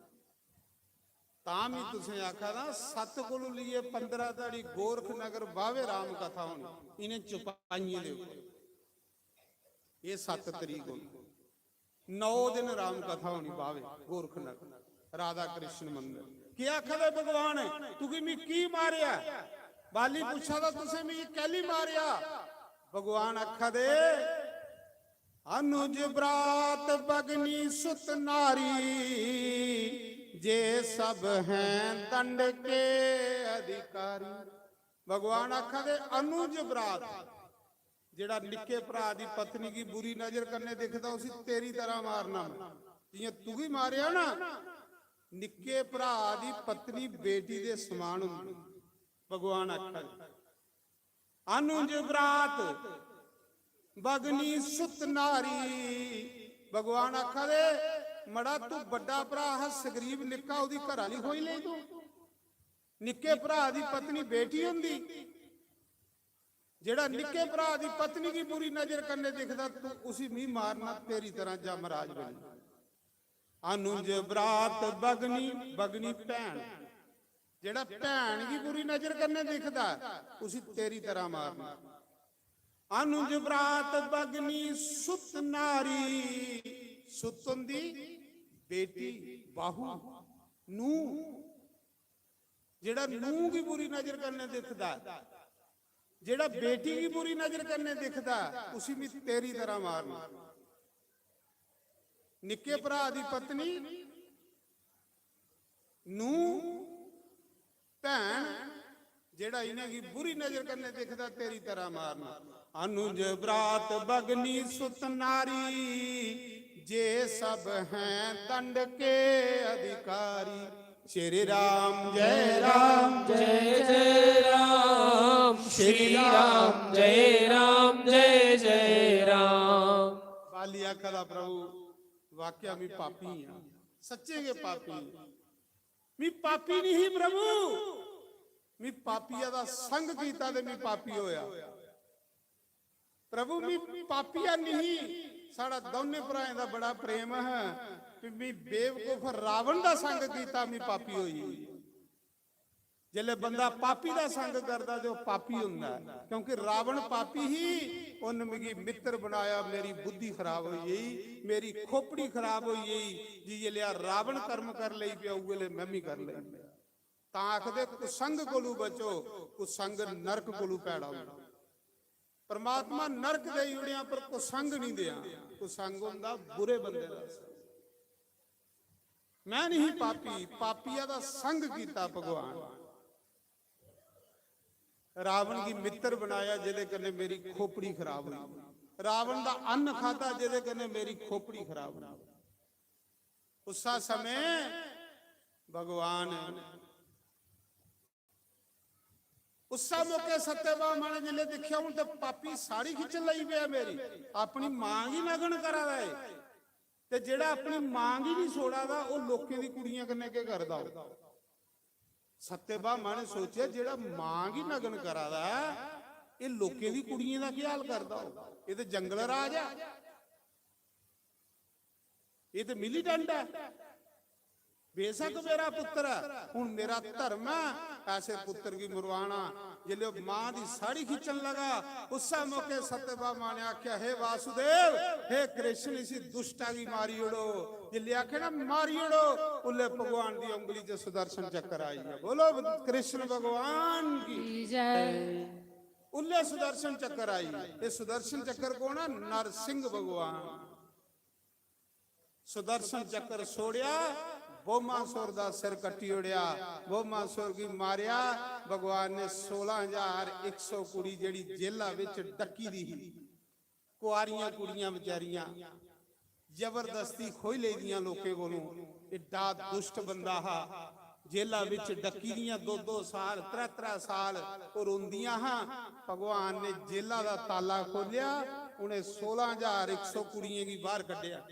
तां बी तुसें आखा दा, सत्त कोलू लेइयै पंदरां धड़ी गोरख नगर बाह्वे राम कथा होनी इ'नें चौपाइयें दे उप्पर। एह् सत्त तरीक होनी। नौ दिन राम कथा होनी बावे गोरखनाथ राधा कृष्ण मंदर। केह् आखा दे भगवान, "तुगी मी की मारेआ?" बाली पुच्छा दा, "तुसें मिगी कैली मारेआ?" भगवान आखा दे, "अनुज ब्रात बगनी सुत नारी, जे सब हैं दंड के अधिकारी।" भगवान आखा दे, "अनुज ब्रात, जेड़ा निक्के भरा दी पत्नी की बुरी नजर कन्ने दिखदा, उसी तेरी तरह मारना मैं, जियां तुगी मारेआ ना।" निक्के भरा दी पत्नी बेटी दे समान हुंदी।" भगवान आखा दे, "अनुज ब्रात बगनी सुत नारी।" भगवान आखा दे, "मड़ा, तू बड्डा भरा हा, सुग्रीव निक्का, ओदी घराली खोई लेई तू। निक्के भरा दी पत्नी बेटी हुंदी, जेड़ा निक्के भरा दी पत्नी की बुरी नजर कन्ने दिखदा, तू उसी मी मारना, तेरी तरह जमराज बनी।" अनुज ब्रात बगनी, बगनी भैन, जेड़ा भैन की बुरी नजर कन्ने दिखदा, उसी तेरी तरह मारना। अनुज ब्रात बगनी सुत नारी, सुत हुंदी बेटी, बाहू, नूह, जेड़ा नूह की बुरी नजर कन्ने दिखदा, जेड़ा बेटी की बुरी नजर कन्ने दिखदा, उसी भी तेरी तरह मारना। निक्के भरा दी पत्नी, नूह, भैन, जेड़ा इन्हें गी बुरी नजर कन्ने दिखदा, तेरी तरह मारना। अनुज ब्रात बगनी सुत नारी, जे सब हैं दंड के अधिकारी। श्री राम जय राम जय जय राम, श्री राम जय राम जय जय राम। बाली आखा दा, "प्रभु, वाकया मी पापी हां, सच्चे गै पापी हां। मी पापी नहीं प्रभु, मी पापिया दा संग कीता ते मी पापी होया। प्रभु, मी पापिया नहीं।" साढ़ा दौने भराएं दा बड़ा प्रेम है, भी मी बेवकूफ रावण दा संग कीता, मी पापी होई। जेल्लै बंदा पापी दा संग करदा ते ओह पापी हुंदा है, क्योंकि रावण पापी ही, उन्न मिगी मित्र बनाया, मेरी बुद्धि खराब होई गेई, मेरी खोपड़ी खराब होई गेई। जी, जेल्लै रावण कर्म कर लेई पिया, उल्लै मैं भी कर लेई पिया। तां आखदे, "कुसंग कोलू बचो, कुसंग नरक कोलू भैड़ा हुंदा।" परमात्मा नरक देई ओड़ेआ, पर कुसंग नहीं देआ। कुसंग हुंदा बुरे बंदे दा संग। मैं नहीं पापी, पापिया दा संग कीता भगवान। रावण गी मित्र बनाया, जेदे कन्नै मेरी खोपड़ी खराब हुई। रावण दा अन्न खादा, जेदे कन्नै मेरी खोपड़ी खराब हुई। उस्सा समय भगवान, उस्सा मौके सत्यभामा ने जिसलै दिक्खेआ, "हून ते पापी साड़ी खिच्चन लगी पेआ मेरी, अपनी मां गी नग्न करा दा ऐ।" ते जेड़ा अपनी मां गी नहीं छोड़ा दा, ओह लोकें दी कुड़ियां कन्नै केह् करदा होग? सत्यभामा ने सोचेआ, "जेड़ा मां गी नग्न करा दा ऐ, एह लोकें दी कुड़ियें दा केह् हाल करदा होग? एह ते जंगल राज ऐ, एह ते मिलीटेंट ऐ। बेशक मेरा पुत्र ऐ, हुन मेरा धर्म ऐ ऐसे पुत्र गी मरवाना।" जिसलै ओह मां दी साड़ी खिच्चन लगा, उस्सै मौके सत्यभामा ने आख्या, "हे वासुदेव, हे कृष्ण, इसी दुष्टा गी मारी ओड़ो।" जिसलै आखे ना, "मारी ओड़ो," उल्ले भगवान दी उंगली च सुदर्शन चक्र आई गया। बोलो कृष्ण भगवान की। की जय। उल्ले सुदर्शन चक्र आई। ये सुदर्शन चक्र कौन है? नरसिंह भगवान। सुदर्शन चक्र छोड़िया, बोमासुर दा सिर कट्टी ओड़िया, बोमासुर गी मारिया। भगवान ने सोलां हजार इक सौ कुड़ी जेड़ी जेला विच डक्की दी ही, कुआरियां कुड़ियां बेचारियां जबरदस्ती खोई लेई दियां लोकें कोलों। एड्डा दुष्ट बंदा हा, जेला विच डक्की दियां दो दो साल, त्रै त्रै साल ओह रोंदियां हां। भगवान ने जेला दा ताला खोलिया, उन्हें सोलां हजार इक सौ कुड़ियें गी बाहर कड्ढेआ।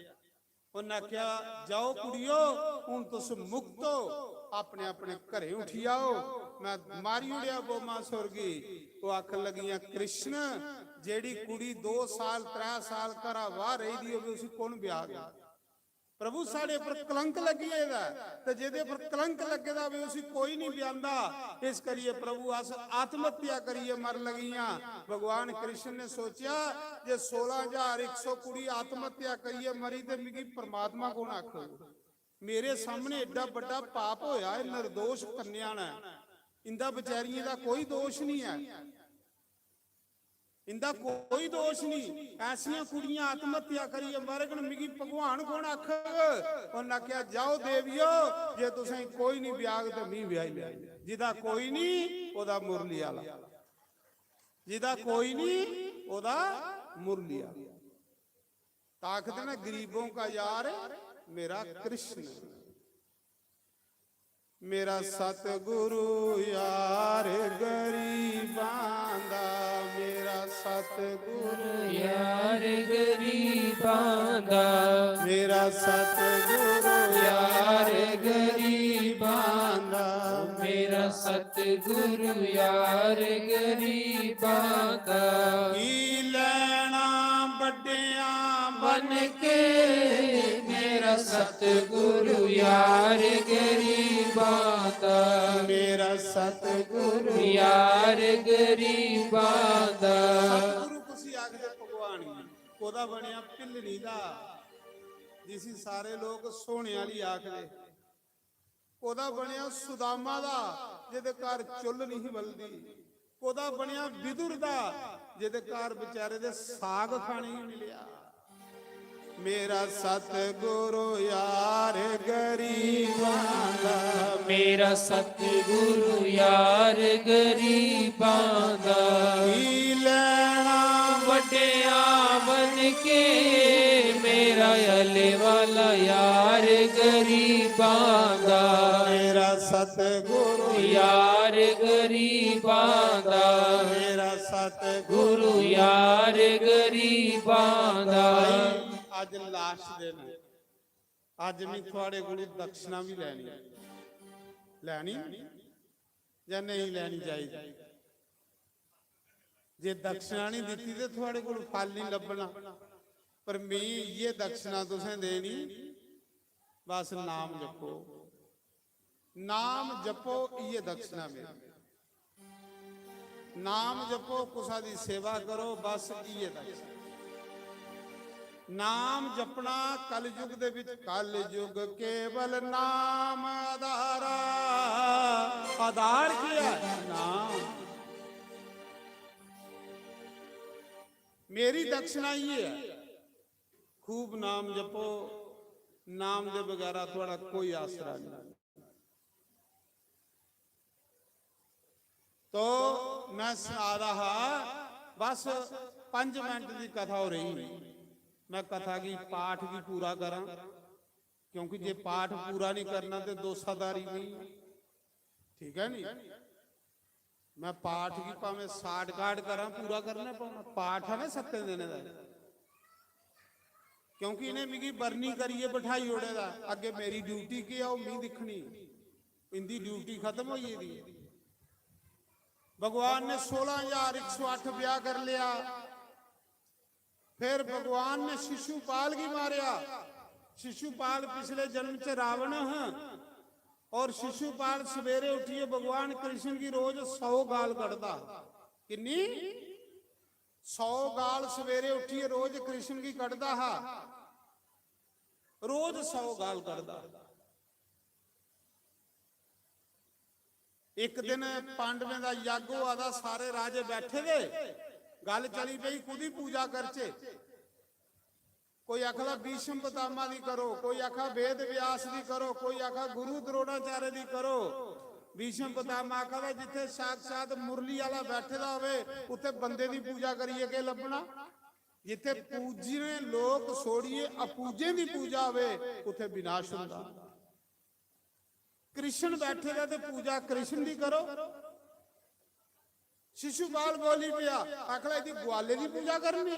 उन्हें आख्या, "जाओ कुड़ियो, हुन तुस मुक्त हो, अपने अपने घरें उठी आओ, मैं मारी ओड़ेआ बोमासुर गी।" ओह आखन लगियां, "कृष्ण, जेड़ी कुड़ी दो साल, त्रै साल घरा बाहर रेही दी होवे, उसी कौन ब्याह दे?" प्रभु, साढ़े पर कलंक लग्गी गेदा ऐ, ते जेह्दे पर कलंक लग्गे दा होवे, उसी कोई नहीं ब्यांदा। इस करियै प्रभु, अस आत्महत्या करियै मर लगियां। भगवान कृष्ण ने सोचेआ जे सोलां हजार इक सौ कुड़ी आत्महत्या करियै मरी, ते मिगी परमात्मा कौन आखग? मेरे सामने एड्डा बड्डा पाप होया है, निर्दोष कन्या ने, इंदा बेचारियें दा कोई दोष नहीं है। इंदा कोई दोष नहीं। ऐसियां कुड़ियां आत्महत्या करियै मरगन, मिगी भगवान कौन आखग? उन्हें आखेआ, "जाओ देवियो, जे तुसें कोई नहीं ब्याग ते मी ब्याही लै।" जिदा कोई नहीं, ओदा मुरली आला। जिदा कोई नहीं, ओदा मुरली आला। ताकत में गरीबों का यार मेरा कृष्ण। मेरा सतगुरु यार गरीबां दा, मेरा सतगुरु यार गरीबां दा, मेरा सतगुरु यार गरीबां दा, मेरा सतगुरु यार गरीबां दा। की लेना बड्डियां बन के, मेरा सतगुरु यार गरीबां दा, मेरा सतगुरु यार गरीबां दा। सतगुरु कुसी आखदे भगवान गी, कोदा बनेआ भिल्लनी दा, जिसी सारे लोक सोने आली आखदे। कोदा बनेआ सुदामा दा, जेदे घर चुल्ल नहीं बलदी। कोदा बनेआ विदुर दा, जेदे घर बेचारे दे साग खाने ही मिलेआ। मेरा सतगुरु यार गरीबां दा, मेरा सतगुरु यार गरीबां दा। की लेना बड्डियां बन के, मेरा अले वाला यार गरीबां दा। मेरा सतगुरु यार गरीबां दा, मेरा सतगुरु यार गरीबां दा। भाई, अज लास्ट दिन, अज मैं थुआड़े कोलों दक्षिणा भी लैनी, लैनी या नहीं लैनी चाहिदी? जे दक्षिणा नहीं दित्ती ते थुआड़े कोल फल नहीं लब्भना। पर मैं इयै दक्षिणा तुसें देनी, बस नाम जपो, नाम जपो, इयै दक्षिणा मेरी। नाम जपो, कुसा दी सेवा करो, बस इयै दक्षिणा। नाम जपना कलयुग दे विच, कलयुग केवल नाम आधारा। आधार की है? नाम। मेरी दक्षिणा ये है, खूब नाम जपो, नाम दे बगैरा थोड़ा कोई आसरा नहीं। तो मैं सना दा हा, बस पंज मिनट दी कथा हो रही। मैं कथा की पाठ की पूरा करा, क्योंकि जे पाठ पूरा नहीं करना तो दोसादारी नहीं, ठीक है नहीं? मैं पाठ की भावें शार्टकट करा, पूरा करना पौना। पाठ है ना सत्तें दिनें दा, क्योंकि इन्हें मिगी बरनी करिए बिठाई ओड़े दा। अगे मेरी ड्यूटी के है, ओह मी दिखनी। इंदी ड्यूटी खत्म हो गई। भगवान ने सोलह हजार एक सौ अठ ब्याह कर लिया। फिर भगवान ने शिशुपाल की मारया। शिशुपाल पिछले जन्म च रावण है, और शिशुपाल सवेरे उठिए भगवान कृष्ण की रोज सौ गाल कढ़दा। किन्नी? सौ गाल सवेरे उठिए रोज कृष्ण की कढ़दा हा, रोज सौ गाल कढ़दा। एक दिन पांडवें दा यज्ञ होआ दा, सारे राजे बैठे दे, गल चली पई, कुदी पूजा करचे। कोई आखदा भीष्म पितामह दी करो, कोई आखा वेद व्यास दी करो, कोई आखा गुरु द्रोणाचार्य दी करो। भीष्म पितामह आखदा, जिथे साक्षात मुरली आला बैठे दा होवे, उत्थे बंदे दी पूजा करिए के लब्भना? जिथे पूजने लोक छोड़िए अपूजें दी पूजा होवे, उत्थे विनाश हुंदा। कृष्ण बैठे दा ते पूजा कृष्ण दी करो। शिशुपाल बोली पिया, आखला, "इदी ग्वाले दी पूजा करनी,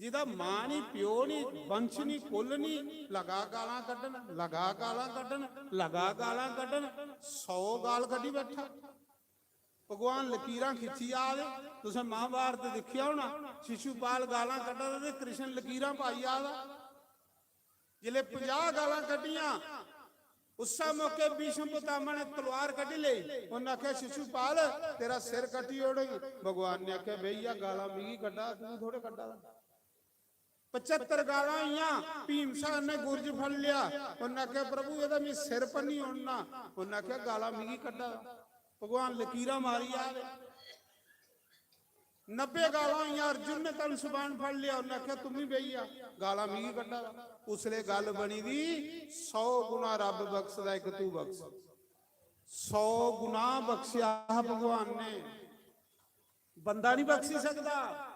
जिदा मां नी, प्यो नी, वंश नी, कुल नी।" लगा गालां कड्ढन, लगा गालां कड्ढन, लगा गालां कड्ढन, सौ गाल कड्ढी बैठा। भगवान लकीरां खिच्ची आ दे। तुसें महाभारत दिक्खेआ होना, शिशुपाल गालां कड्ढा दा ते कृष्ण लकीरां पाई आ दा। जिसले पंजाह गालां कड्ढियां, उस्सै मौके भीष्म पितामह ने तलवार कड्ढी लेई। उन्नै आखेआ, "शिशुपाल, तेरा सिर कट्टी ओड़ङ।" भगवान ने आखेआ, "भैया, गालां मिगी कड्ढा, तू थोड़े कड्ढा दा।" पचहत्तर गालां होइयां। भीमसेन ने गुरज फड़ लेआ। उन्नै आखेआ, "प्रभु, एह्दा मी सिर भन्नी ओड़ना।" उन्नै आखेआ, "गालां मिगी कड्ढा दा।" भगवान लकीरां मारी जा दे। नब्बे गालां होइयां। अर्जुन ने धनुष बाण फड़ लेआ। उन्नै आखेआ, "तुम ही बेही जा, गालां मिगी कड्ढा दा।" उसलै गल्ल बनी दी, सौ गुणा रब बख्शदा, इक तू बख्श। सौ गुणा बख्शेआ हा भगवान ने। बंदा नहीं बख्शी सकदा।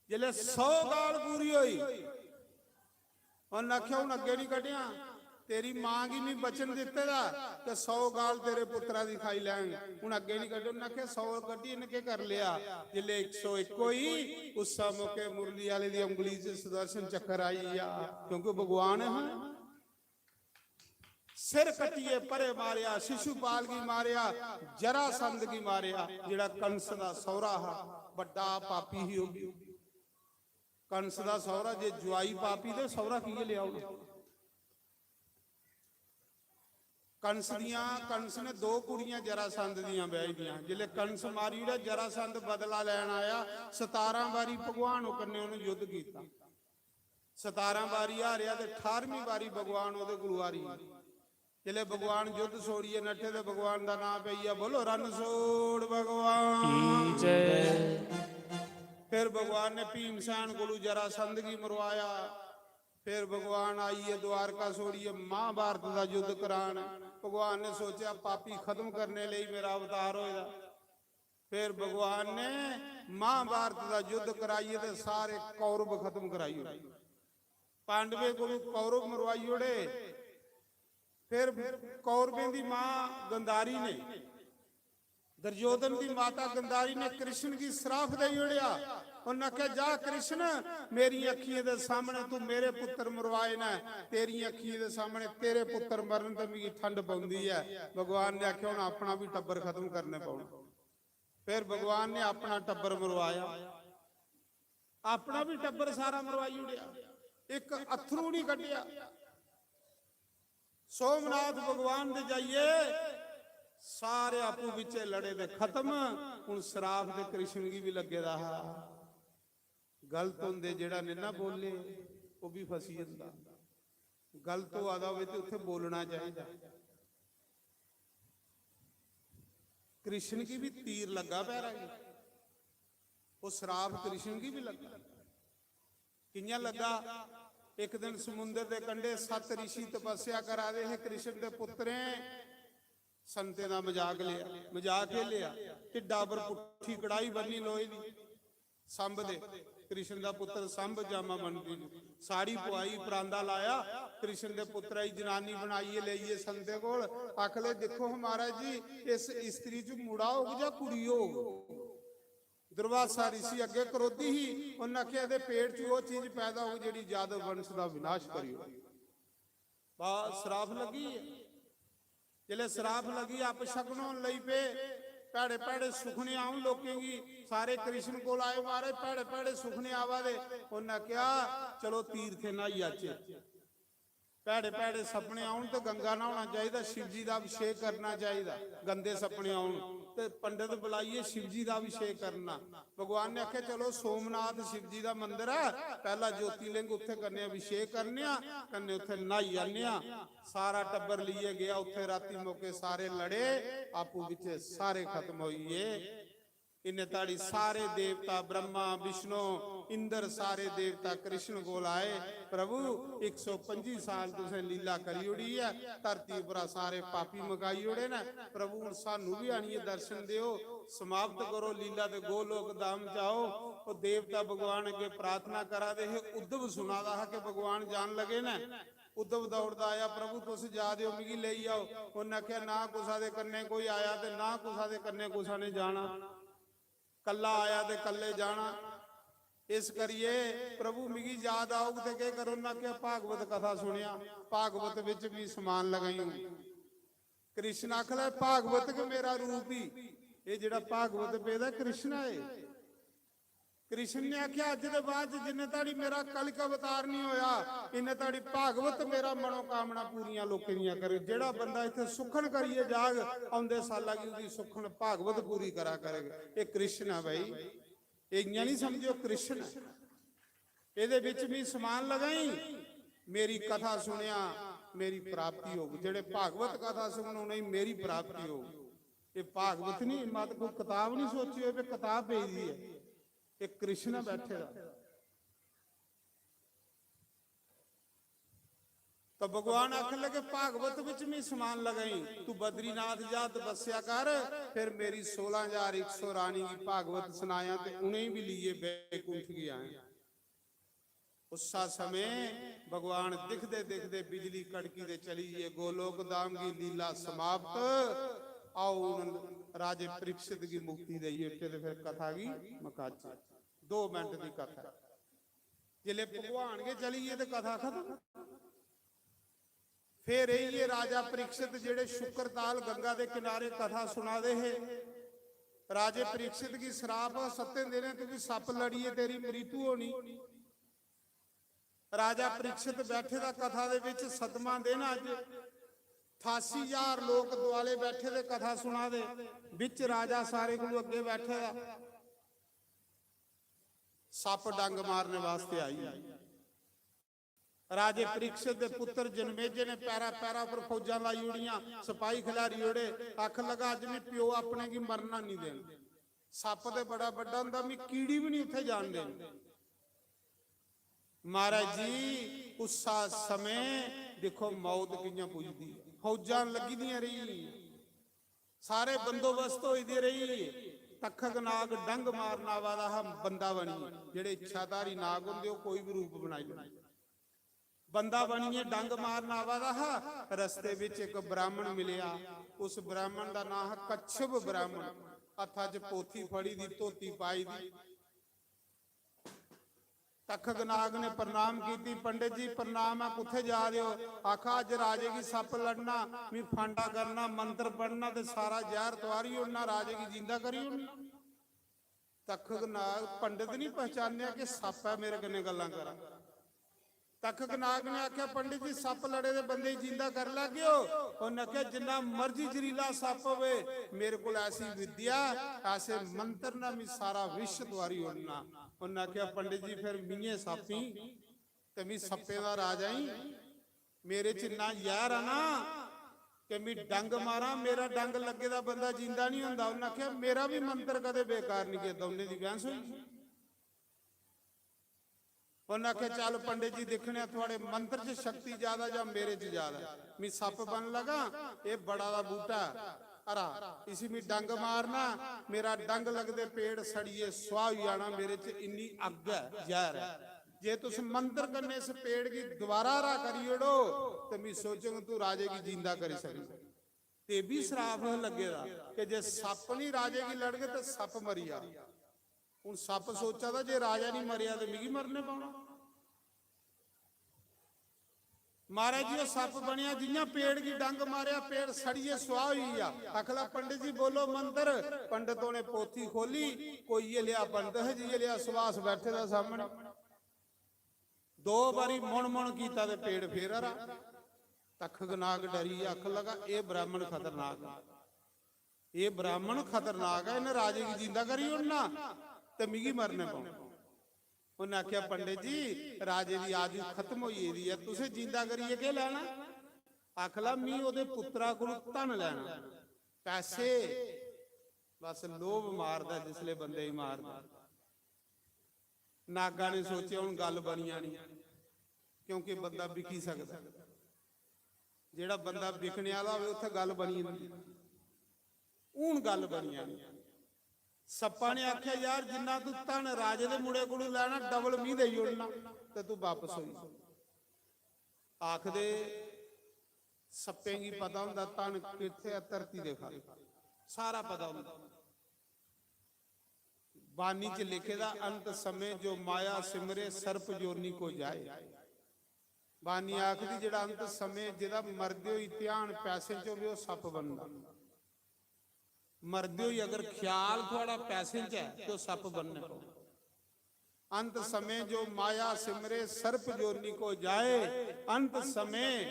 जिसलै सौ गाल पूरी होई, उन्नै आखेआ, "हून अग्गें नहीं कड्ढेआ, तेरी मां गी मी वचन दित्ते दा कि सौ गाल तेरे पुत्तरा दी खाई लैंग, हून अग्गें नहीं कड्ढेआ।" उन्नै आखेआ, "सौ कड्ढी इन्नै केह् कर लेआ?" जिसलै इक सौ इक होई, उस्सै मौके मुरली आह्ले दी उंगली च सुदर्शन चक्कर आई गेआ, क्योंकि भगवान है। सिर कट्टियै परे मारेआ, शिशुपाल गी मारेआ, जरासंध गी मारेआ, जेह्ड़ा कंस दा सौह्रा हा, बड्डा पापी ही ओह् बी। कंस दा सौह्रा जे जुआई पापी ते सौह्रा कि'यां लेआ होना? कंस दियां, कंस ने दो कुड़ियां जरासंध दियां ब्याही दियां। जिसलै कंस मारी ओड़ेआ, जरासंध बदला लैन आया। सतारां बारी भगवान कन्नै उन्नै युद्ध कीता। सतारां बारी हारेआ ते अठारहवीं बारी भगवान ओह्दे कोलू हारी गे। जिसलै भगवान युद्ध छोड़ियै नट्ठे ते भगवान दा नांऽ पेई गेआ, "बोलो, रण छोड़ भगवान की जय।" फिर भगवान ने भीमसेन कोलू जरासंध गी मरवाया। फिर भगवान आई गे द्वारका छोड़ियै महाभारत दा युद्ध करान। भगवान ने सोचेआ, "पापी खत्म करने लेई मेरा अवतार होए दा।" फिर भगवान ने महाभारत दा युद्ध कराइयै ते सारे कौरव खत्म कराई ओड़े। पांडवें कोलू कौरव मरवाई ओड़े। फिर कौरवें दी मां गंधारी ने, दुर्योधन दी माता गंधारी ने कृष्ण गी श्राप देई ओड़ेआ। उन्नै आखेआ, "जा कृष्ण, मेरी अक्खियें दे सामने तू मेरे पुत्तर मरवाए न, तेरी अक्खियें दे सामने तेरे पुत्तर मरन ते मिगी ठंड पौंदी ऐ।" भगवान ने आखेआ, "हून अपना भी टब्बर खत्म करने पौना।" फिर भगवान ने अपना टब्बर मरवाया, अपना भी टब्बर सारा मरवाई ओड़ेआ, इक अत्थरू नहीं कड्ढेआ। सोमनाथ भगवान दे जाइयै सारे आपूं बिच्चे लड़े दे खत्म। हुन श्राप ते कृष्ण गी भी लग्गे दा हा। गलत होंदे जेह्ड़ा नेईं ना बोले, ओह् भी फसी जंदा। गलत होआ दा होवे ते उत्थे बोलना चाहिदा। कृष्ण गी भी तीर लग्गा पैरा गी, ओह् श्राप कृष्ण गी भी लग्गा। कि'यां लग्गा? इक दिन समुंदर दे कंढे सत्त रिशी तपस्या करा दे हे। कृष्ण दे पुत्तरें संतें दा मजाक लेआ। मजाक एह् लेआ, ढिड्डा पर पुट्ठी कड़ाही बन्नी लोहे दी, संभ दे, कृष्ण दा पुत्तर संभ जामा बंदी नू साड़ी पुआई, परांदा लाया। कृष्ण दे पुत्तरा गी जनानी बनाइयै लेइयै संतें कोल, आखले, "दिक्खो हां महाराज जी, इस स्त्री च मुड़ा होग जां कुड़ी होग?" दुर्वासा ऋषि अग्गे क्रोधी ही, उन्नै आखेआ, "एह्दे पेट च ओह् चीज पैदा होग जेह्ड़ी यादव वंश दा विनाश करी ओड़ग।" बस, श्राप लग्गी गेआ। जिसलै श्राप लग्गी, अपशगन होन लगी पे, भैड़े भैड़े सुखने औन लोकें गी। सारे कृष्ण कोल आए, "महाराज, भैड़े भैड़े सुखने आवा दे।" उन्नै आखेआ, "चलो, तीर्थे न्हाई आचे।" भैड़े भैड़े सपने औन ते गंगा न्हाना चाहिदा, शिव जी दा अभिषेक करना चाहिदा। गंदे सपने औन ते पंडित बुलाइयै शिव जी दा अभिषेक करना। भगवान ने आखेआ, "चलो, सोमनाथ शिव जी दा मंदर ऐ, पैह्ला ज्योतिर्लिंग उत्थे कन्नै अभिषेक करने आं, कन्नै उत्थे न्हाई आने आं।" सारा टब्बर लेइयै गेआ उत्थे। राती मौके सारे लड़े, आपूं बिच्चे सारे खत्म होई गे। इन्ने ताड़ी सारे देवता, ब्रह्मा, विष्णु, इंद्र, सारे देवता कृष्ण कोल आए, "प्रभु, इक सौ पंजी साल तुसें लीला करी ओड़ी ऐ, धरती उप्परा सारे पापी मकाई ओड़े न। प्रभु, हुन सानू भी आनियै दर्शन देओ, समाप्त करो लीला ते गोलोक धाम च आओ।" ओह् देवता भगवान अग्गे प्रार्थना करा दे हे। उद्धव सुना दा हा कि भगवान जान लगे न। उद्धव दौड़दा आया, "प्रभु, तुस जा दे ओ, मिगी लेई आओ।" उन्नै आखेआ, "ना कुसा दे कन्नै कोई आया ते ना कुसा दे कन्नै कुसा ने जाना, कल्ला आया ते कल्ले जाना। इस करियै प्रभु, मिगी याद औग ते केह् करो?" उन्नै आखेआ, "भागवत कथा सुनेआ, भागवत बिच भी समान लगाई हूं।" कृष्ण आखदा, "भागवत गै मेरा रूप ही।" एह् जेह्ड़ा भागवत पेदा, कृष्ण ऐ एह्। कृष्ण ने आखेआ, "अज्ज दे बाद च जिन्ने धड़ी मेरा कलिक अवतार नहीं होया, इन्ने धड़ी भागवत मेरा मनोकामना पूरियां लोकें दियां करे। जेड़ा बंदा इत्थे सुखन करियै जाग, औंदे साला गी ओदी सुखन भागवत पूरी करा करग।" ये कृष्ण है भाई, ये इयां नहीं समझो कृष्ण है। एदे बिच मी समान लगाई, मेरी कथा सुनिया, मेरी प्राप्ति होग। जेड़े भागवत कथा सुनन, उन्हें मेरी प्राप्ति होग। ये भागवत नहीं, मत कोई किताब नहीं सोची हो, ये किताब भेजी है। ये कृष्ण बैठे दा। तो भगवान आखन लगे, "भागवत विच मी समान लगाई, तू बद्रीनाथ जा, तपस्या कर।" फिर मेरी सोलह हजार एक सौ रानी की भागवत सुनाया ते उन्हें भी लिए बैकुंठ की आए। उस समय भगवान दिखदे दिखदे बिजली कड़की ते चली गई। गोलोक धाम की लीला समाप्त। आओ, उन राजे परीक्षित की मुक्ति देइए, ते फिर कथा की मकाचे। दो मिनट की कथा। जिसले भगवान के चली गए तो कथा खत्म। फिर ये राजा परीक्षित जेड़े शुक्रताल गंगा दे किनारे कथा सुना दे हे। राजे परीक्षित की श्राप, "सत्तें दिनें तुगी सप्प लड़िए तेरी मृत्यु होनी।" राजा परीक्षित बैठे दा कथा दे विच सतवां दिन अज। अठासी हजार लोक दुआले बैठे दे कथा सुना दे, बिच राजा सारे कोलू अगे बैठे दा। सप्प डंग मारने वास्ते आई। राजे परीक्षित दे पुत्र जनमेजय ने पैरा पैरा पर फौजां लाई ओड़ियां, सपाही खिलारी ओड़े। आखन लगा, "अज मैं प्यो अपने गी मरना नहीं देना। सप्प ते बड़ा बड्डा होंदा, मैं कीड़ी भी नहीं उत्थे जान देनी।" महाराज जी, उस समय देखो मौत कियां पुजदी। फौजां लगी दियां रही, सारे बंदोबस्त होई दे रही। तखक नाग डंग मारन आवा दा हा बंदा बनियै। जेड़े इच्छाधारी नाग होंदे, ओह कोई भी रूप बनाई लैंदे। बंदा बनियै डंग मारन आवा दा हा। रस्ते विच इक ब्राह्मण मिलेआ। उस ब्राह्मण दा नां हा कच्छप ब्राह्मण। हत्था च पोथी फड़ी दी, धोती पाई दी। तखक नाग ने प्रणाम कीती, "पंडित जी प्रणाम है, कुत्थे जा रहे हो?" आखा, "अज राजे की सप्प लड़ना, मी फांडा करना, मंत्र पढ़ना ते सारा जहर तुआरी ओड़ना, राजे की जिंदा करी ओड़ना।" तखक नाग पंडित नहीं पहचानया कि सप्प है मेरे कन्नै गल्लां करा। तखक नाग ने आख्या, "पंडित जी, सप्प लड़े दे बंदे गी जिंदा करी लैगे ओ?" उन्हें आख्या, "जिन्ना मर्जी जरीला सप्प होवे, मेरे कोल ऐसी विद्या, ऐसे मंत्र ना, मी सारा विष तुआरी ओड़ना।" उन्हें आख्या, "पंडित जी, फिर मिये सप्प ही ते मी सप्पें दा राजा ही, मेरे च इन्ना जहर है ना कि मी डंग मारा, मेरा डंग लग्गे दा बंदा जिंदा नहीं होंदा।" उन्हें आख्या, "मेरा भी मंत्र कदे बेकार नहीं गया।" दौनें दी बहस होई। उन्हें आख्या, "चल पंडित जी, दिक्खने आं थुआड़े मंत्र च शक्ति ज्यादा जां मेरे च ज्यादा। मी सप्प बन लगा, एह बड़ा दा बूटा ऐ, हरा, इसी मी डंग मारना, मेरा डंग लगदे पेड़ सड़ियै सुआह होई जाना, मेरे च इन्नी अग्ग ऐ, जहर ऐ। जे तुस मंत्र कन्नै इस पेड़ गी दोबारा हरा करी ओड़ो, ते मी सोचङ तू राजे गी जींदा करी सकना।" ते भी श्राप लग्गे दा कि जे सप्प नहीं राजे गी लड़ग ते सप्प मरी जा। हुन सप्प सोचा दा, "जे राजा नहीं मरेआ ते मिगी मरने पौना।" महाराज जी, ओह सप्प बनेआ, जियां पेड़ गी डंग मारेआ, पेड़ सड़ियै सुआह होई गेआ। आखला, "पंडित जी, बोलो मंत्र।" पंडित होने पोथी खोली, कोई इयै लेआ पंडित है, जियै लेआ सुभाष बैठे दा सामने। दो बारी मुण मुण कीता ते पेड़ फेर हरा। तखक नाग डरी आखन लगा, "एह ब्राह्मण खतरनाक है।" "एह ब्राह्मण खतरनाक है, इन्हें राजे गी जिंदा करी ओड़ना ते मिगी मरने पौना।" उन्हें आख्या, "पंडित जी, राजे दी आयु खत्म होई गेदी ऐ, तुसें जिंदा करियै केह् लैना?" आखला, "मी ओहदे पुत्तरा कोलू धन लैना, पैसे।" बस लोभ मारदा जिसले बंदे गी मारदा। नागा ने सोचेआ, "हुन गल्ल बनी जानी, क्योंकि बंदा बिकी सकदा। जेह्ड़ा बंदा बिकने आह्ला होवे, उत्थै गल्ल बनी जंदी। हुन गल्ल बनी जानी।" सप्पा ने आखेआ, "यार, जिन्ना तू धन राजे दे मुड़े कोलू लैना, डबल मी देई ओड़ना, ते तू बापस होई जा।" आखदे, सप्पें गी पता होंदा धन कित्थै ऐ, धरती दे ख'ल्ल, सारा पता होंदा। बानी च लिखे दा, "अंत समय जो माया सिमरे, सर्प योनि को जाए।" बानी आखदी, जेह्ड़ा अंत समय, जेह्दा मरदे होई ध्यान पैसें च होवे, ओह् सप्प बनदा। मरदे होई अगर ख्याल थुआढ़ा पैसें च ऐ, ते ओह् सप्प बनने पौंदा। अंत समय जो माया सिमरे सर्प योनि को जाए। अंत समय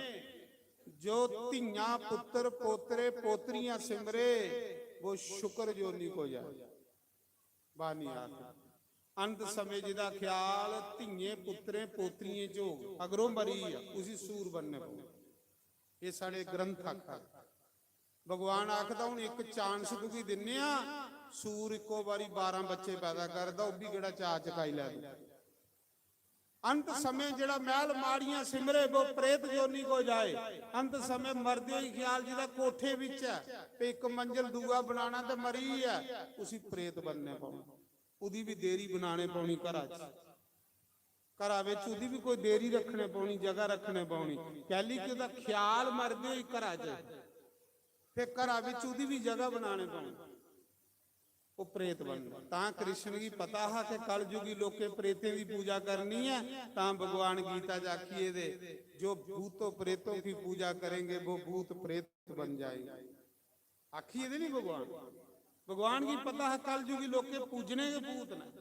जो धियां पुत्र पोतरे पोतरियां सिमरे, वो शुक्र योनि को जाए। बानी आख, अंत समय जिदा ख्याल धियें पुत्रें पोतरियें च होग, अगर ओह मरी गेआ, उसी सूर बनने पौने। एह साढ़े ग्रंथ आखा दे। भगवान आखदा, "हून इक chance तुगी दिन्ने आं, सूर इक्को बारी बारां बच्चे पैदा करदा, ओह बी केह्ड़ा चाऽ चकाई लै तूं।" अंत समय जेह्ड़ा मैह्ल माड़ियां सिमरे, वो प्रेत योनि को जाए। अंत समय मरदे होई ख्याल जिदा कोठे बिच ऐ, ते इक मंजल दूआ बनाना ते मरी ऐ, उसी प्रेत बनने पौना। ओह्दी बी देरी बनाने पौनी घरा च। घरा बिच ओह्दी बी कोई देरी रक्खने पौनी, जगह रक्खने पौनी। कैली कि ओह्दा ख्याल मरदे होई घरा च, फिर घरा बिच ओह्दी बी जगह बनाने पौनी। ओह् प्रेत बनना। तां कृष्ण गी पता हा कि कलयुगी लोकें प्रेतें दी पूजा करनी ऐ, तां भगवान गीता च आखिए दे, "जो भूतों प्रेतों की पूजा करेंगे, वो भूत प्रेत बन जाएंगे।" आखिए दे नहीं भगवान, भगवान गी पता हा कलयुगी लोकें पूजने गै भूत न।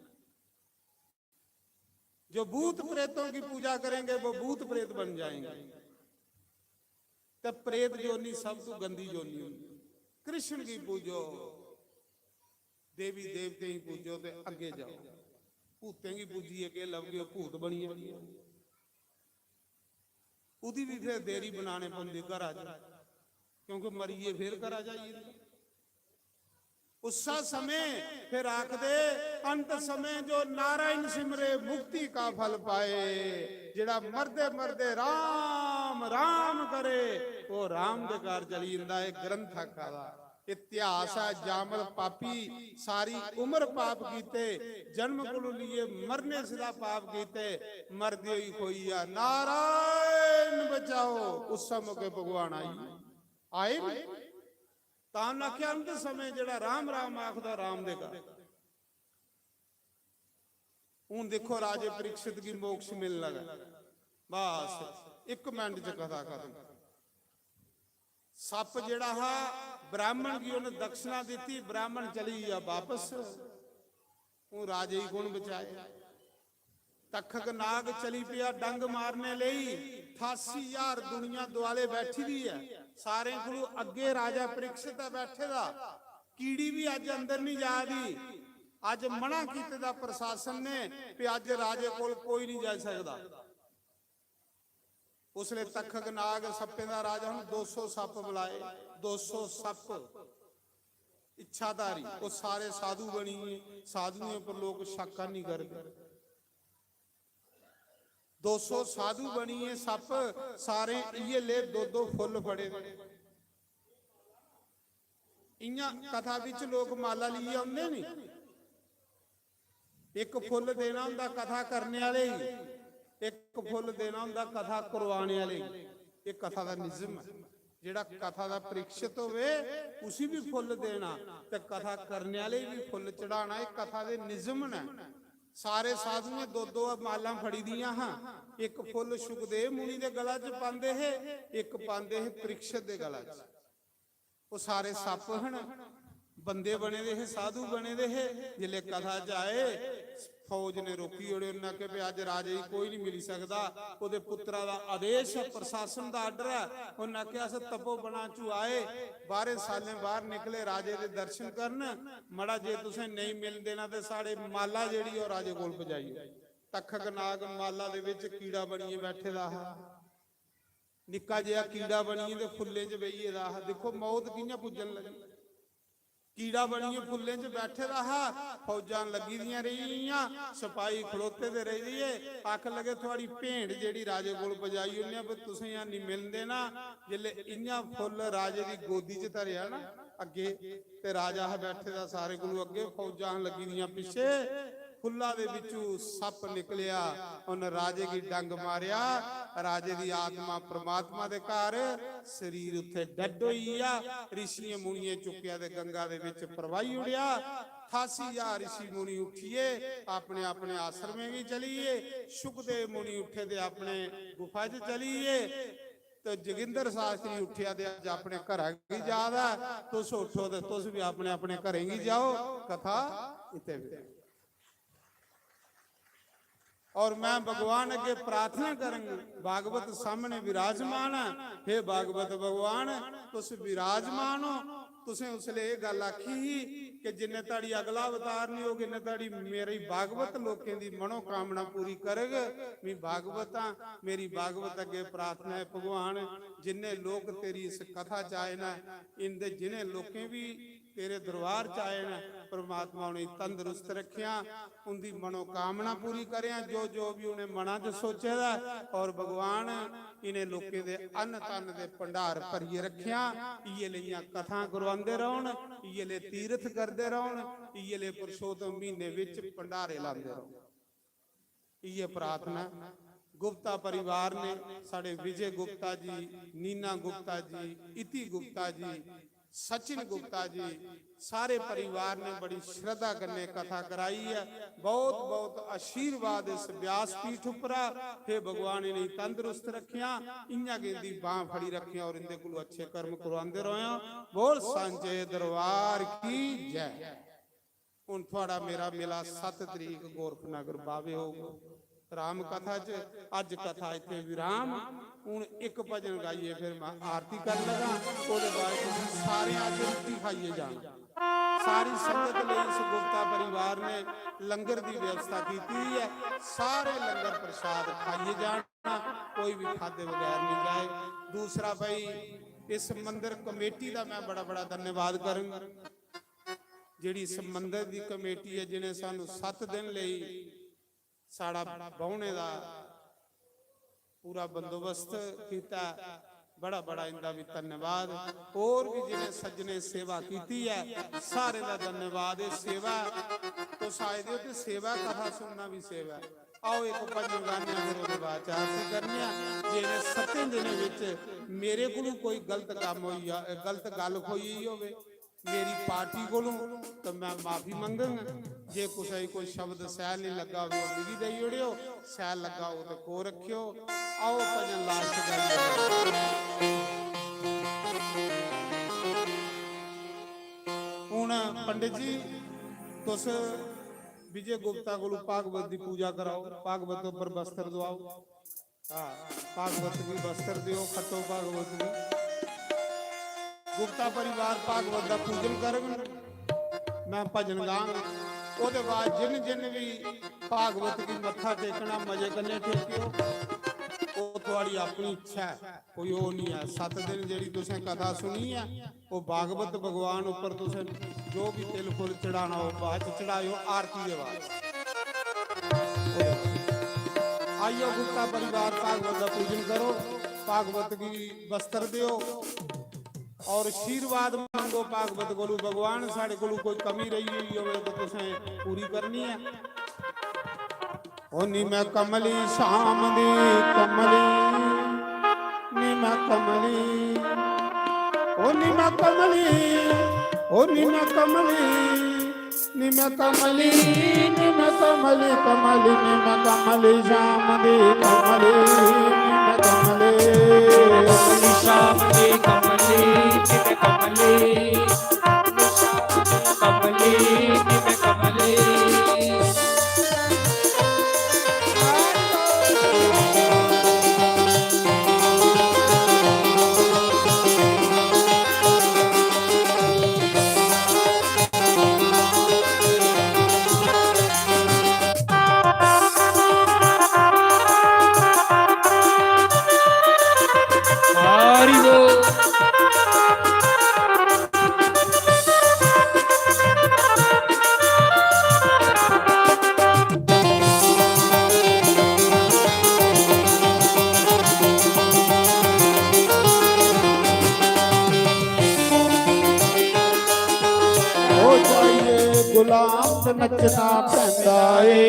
जो भूत प्रेतों की पूजा करेंगे, वो भूत प्रेत बन जाएंगे। ते प्रेत योनि सब तू गंदी योनि होंदी। कृष्ण गी पूजो, देवी देवतें गी पूजो ते अग्गे जाओ। भूतें गी पूजिए केह् लभगे, भूत बनी जानी। ओह्दी बी फिर देरी बनाने पौंदी घरा च, क्योंकि मरियै फिर घरा जाइए। उस्सा समय फिर आखदे, "अंत समय जो नारायण सिमरे मुक्ति का फल पाए।" जेड़ा मरदे मरदे राम राम करे, ओह राम दे घर चली जंदा। एह ग्रंथ आखा दा, इतिहास ऐ। जामल पापी सारी उम्र पाप कीते, जन्म कोलू लिए मरने सिदा पाप कीते, मरदे होई खोई आ, "नारायण बचाओ।" उस मौके भगवान आई, आए नी। तां उन्नै आखेआ, "अंत समय जेह्ड़ा राम राम आखदा, राम दे घर।" हून दिक्खो, राजे परीक्षित गी मोक्ष मिलन लगा। बस इक मिंट च कथा खत्म। सप्प जेह्ड़ा हा, ब्राह्मण गी उन्नै दक्षिणा दित्ती, ब्राह्मण चली गेआ बापस। हून राजे गी कु'न बचाए? तक्षक नाग चली पेआ डंग मारने लेई। ठासी ज्हार दुनिया दुआले बैठी दी ऐ, सारें कोलू अग्गे राजा परीक्षित ऐ बैठे दा। कीड़ी भी अज्ज अंदर नहीं जा दी। अज्ज मना कीते दा प्रशासन ने भी अज्ज राजे कोल कोई नहीं जाई सकदा। उसले तक्षक नाग सप्पें दा राजा, हून दो सौ सप्प बुलाए, दो सौ सप्प इच्छाधारी, ओह सारे साधु बनिए, साधुएं पर लोक शक नहीं करदे। दो सौ साधु बनिए सप्प, सारे इये ले दो दो फुल्ल फड़े दे। इयां कथा बिच लोक माला लेइयै औंदे नी, इक फुल्ल देना होंदा कथा करने आह्ले गी, इक फुल्ल देना होंदा कथा करवाने आह्ले गी। एह् कथा दा निजम ऐ। जेह्ड़ा कथा दा परीक्षित होवे, उसी भी फुल्ल देना ते कथा करने आह्ले गी भी फुल्ल चढ़ाना, एह् कथा दे निजम न। सारे साधुएं दो दो मालां फड़ी दियां हां, इक फुल्ल शुकदेव मुनि दे गला च पांदे हे, इक पांदे हे परीक्षित दे गला च। ओह् सारे सप्प हन, बंदे बने दे हे, साधु बने दे हे। जिसले कथा च आए, फौज ने रोकी ओड़े। उन्नै आखेआ, "भी अज्ज राजे गी कोई नहीं मिली सकदा।" ओह्दे पुत्तरा दा आदेश ऐ, प्रशासन दा आर्डर ऐ। उन्नै आखेआ, "अस तपोवना चू आए, बाहरें सालें बाहर निकले राजे दे दर्शन करन, मड़ा जे तुसें नेईं मिलन देना ते साढ़े माला जेह्ड़ी ओह् राजे कोल पजाई ओड़ो।" तक्षक नाग माला दे विच कीड़ा बनियै बैठे दा हा। निक्का जेहा कीड़ा बनियै ते फुल्लें च बेही गेदा हा। दिक्खो, मौत कि'यां पुज्जन लगी। कीड़ा बनियै फुल्लें च बैठे दा हा, फौजां लग्गी दियां रेहियां, सपाही खड़ोते दे रेही गे। आखन लगे, "थुआड़ी भेंट जेह्ड़ी राजे कोल पजाई ओड़ने आं, पर तुसें हैनी मिलन देना।" जिसलै इ'यां फुल्ल राजे दी गोदी च धरेआ ना अग्गे, ते राजा हा बैठे दा सारे कोलू अग्गे, फौजां हा लग्गी दियां पिच्छे, फुल्ला दे बिच्चू सप्प निकलेआ, उन्न राजे गी डंग मारेआ। राजे दी आत्मा परमात्मा दे घर, शरीर उत्थे dead होई गेआ। ऋषियें मुनियें चुक्केआ ते गंगा दे बिच परवाही ओड़ेआ। ठासी ज्हार ऋषि मुनि उठियै अपने अपने आश्रमें गी चली गे। शुकदेव मुनि उठे ते अपने गुफा च चली गे। ते जोगिंदर शास्त्री उठेआ ते अज्ज अपने घरा गी जा दा ऐ। तुस उठो ते तुस भी अपने अपने घरें गी जाओ। कथा इत्थै विराम। और मैं भगवान अग्गे प्रार्थना करंग, भागवत सामने विराजमान है। हे भागवत भगवान, तुस विराजमान हो। तुसें उसले एह् गल्ल आखी ही कि जिन्ने धड़ी अगला अवतार नहीं होग, इन्ने धड़ी मेरी भागवत लोकें दी मनोकामना पूरी करग। मी भागवत आं, मेरी भागवत अग्गे प्रार्थना है, भगवान, जिन्ने लोक तेरी इस कथा च आए न, इंदे जिन्हें लोकें भी तेरे दरबार च आए न, परमात्मा उ'नेंगी तंदरुस्त रखेआं, उंदी मनोकामना पूरी करेआं, जो जो भी उ'नें मना च सोचे दा ऐ। और भगवान, इ'नें लोकें दे अन्न धन दे भंडार भरियै रखेआं। इ'यै लेइयां कथां करवांदे रौह्न, इ'यै ले तीर्थ करदे रौह्न, इ'यै ले पुरुषोत्तम म्हीने विच भंडारे लांदे रौह्न। इ'यै प्रार्थना ऐ। गुप्ता परिवार ने, साढ़े विजय गुप्ता जी, नीना गुप्ता जी, इति गुप्ता जी, सचिन गुप्ता जी, सारे परिवार ने बड़ी श्रद्धा कन्नै कथा कराई ऐ। बहुत बहुत आशीर्वाद इस व्यासपीठ उप्परा। हे भगवान, इ'नेंगी तंदरुस्त रखेआं, इ'यां गै इं'दी बांह फड़ी रखेआं और इं'दे कोलों अच्छे कर्म करवांदे रवेआं। बोल सांचे दरबार की जय। हुन थुआढ़ा मेरा मिला सत्त तरीक गोरखनगर बावे होग। राम कथा च अज्ज कथा इत्थै विराम। हुन इक भजन गाइयै फिर मैं आरती कर लगा, ओह्दे बाद तुसीं सारें अज्ज रुट्टी खाइयै जाना। सारी संगत लेई इस गुप्ता परिवार ने लंगर दी व्यवस्था कीती दी ऐ। सारे लंगर प्रसाद खाइयै जाना, कोई भी खादे बगैर नहीं जाए। दूसरा भाई, इस मंदिर कमेटी दा मैं बड़ा बड़ा धन्यवाद करंग। जेह्ड़ी इस मंदर दी कमेटी ऐ, जि'नें सानू सत्त दिन लेई साढ़ा बौह्ने दा पूरा बंदोबस्त कीता, बड़ा बड़ा इंदा भी धन्यवाद। होर भी जि'नें सज्जनें सेवा कीती ऐ, सारें दा धन्यवाद। एह् सेवा, तुस आए दे ओ ते सेवा, कथा सुनना भी सेवा ऐ। आओ, इक भजन गाने आं, फिर ओह्दे बाद च आरती करने आं। जे इ'नें सत्तें दिनें बिच मेरे कोलू कोई गलत कम्म होई जा, गलत गल्ल होई गेई होवे, मेरी पार्टी कोलों, तो मैं माफी मंगंग। जे कुसै गी कोई शब्द सैल नहीं लग्गा होवे, ओह् मिगी देई ओड़ेओ, सैल लग्गा होग ते को रखेओ। आओ भजन लास्ट गल्ल। हुन पंडित जी, तुस विजय गुप्ता कोलू भागवत दी पूजा कराओ, भागवत उप्पर वस्त्र दवाओ। हाँ, भागवत गी वस्त्र दियो, खट्टो भागवत गी। गुप्ता परिवार भागवत दा पूजन करग, मैं भजन गांग। ओह्दे बाद जिन जिन भी भागवत गी मत्था टेकना, मजे कन्नै टेकेओ। ओह् थुआड़ी अपनी इच्छा ऐ, कोई ओह् निं ऐ। सत्त दिन जेह्ड़ी तुसें कथा सुनी ऐ, ओह् भागवत भगवान उप्पर तुसें जो भी तिल फुल चढ़ाना हो, बाद च चढ़ाएओ, आरती दे बाद। आइयो गुप्ता परिवार, भागवत दा पूजन करो, भागवत गी वस्त्र देओ और आशीर्वाद मंगो भागवत कोलू, भगवान साढ़े कोलू कोई कमी रही हुई होवे तो तुसें पूरी करनी है। ओ नी मैं कमली श्याम दी कमली, नी मैं कमली, ओ नी मैं कमली, ओ नी मैं कमली, नी मैं कमली, नी मैं कमली, कमली, नी मैं कमली श्याम दी कमली, नी मैं कमली। कमली श्याम दी कमली, नी मैं कमली, कमली श्याम दी कमली, नी मैं कमली। हरि बोल। ओ जाइए गुलाम ते नचना पैंदा ए,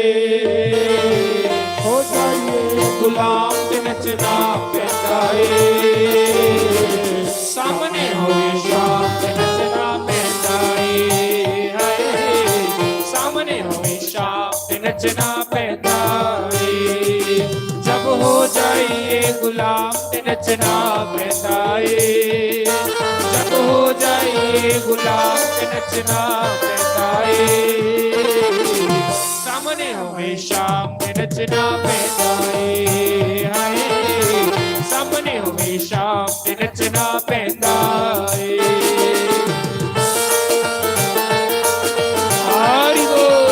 ओ जाइए गुलाम ते नचना पैंदा ए। सामने होवे शाम ते नचना पैंदा ए, हाय, सामने होवे शाम ते नचना पैंदा ए। जब हो जाइए गुलाम ते नचना पैंदा ए, जब हो जाइए गुलाम ते नचना पैंदा ए। सामने हमेशा नचना पैंदा ਏ, ਹਾਏ। ਸਾਹਮਣੇ ਹਮੇਸ਼ਾ ਨੱਚਣਾ ਪੈਂਦਾ ਏ। ਹਰੀ ਬੋਲ।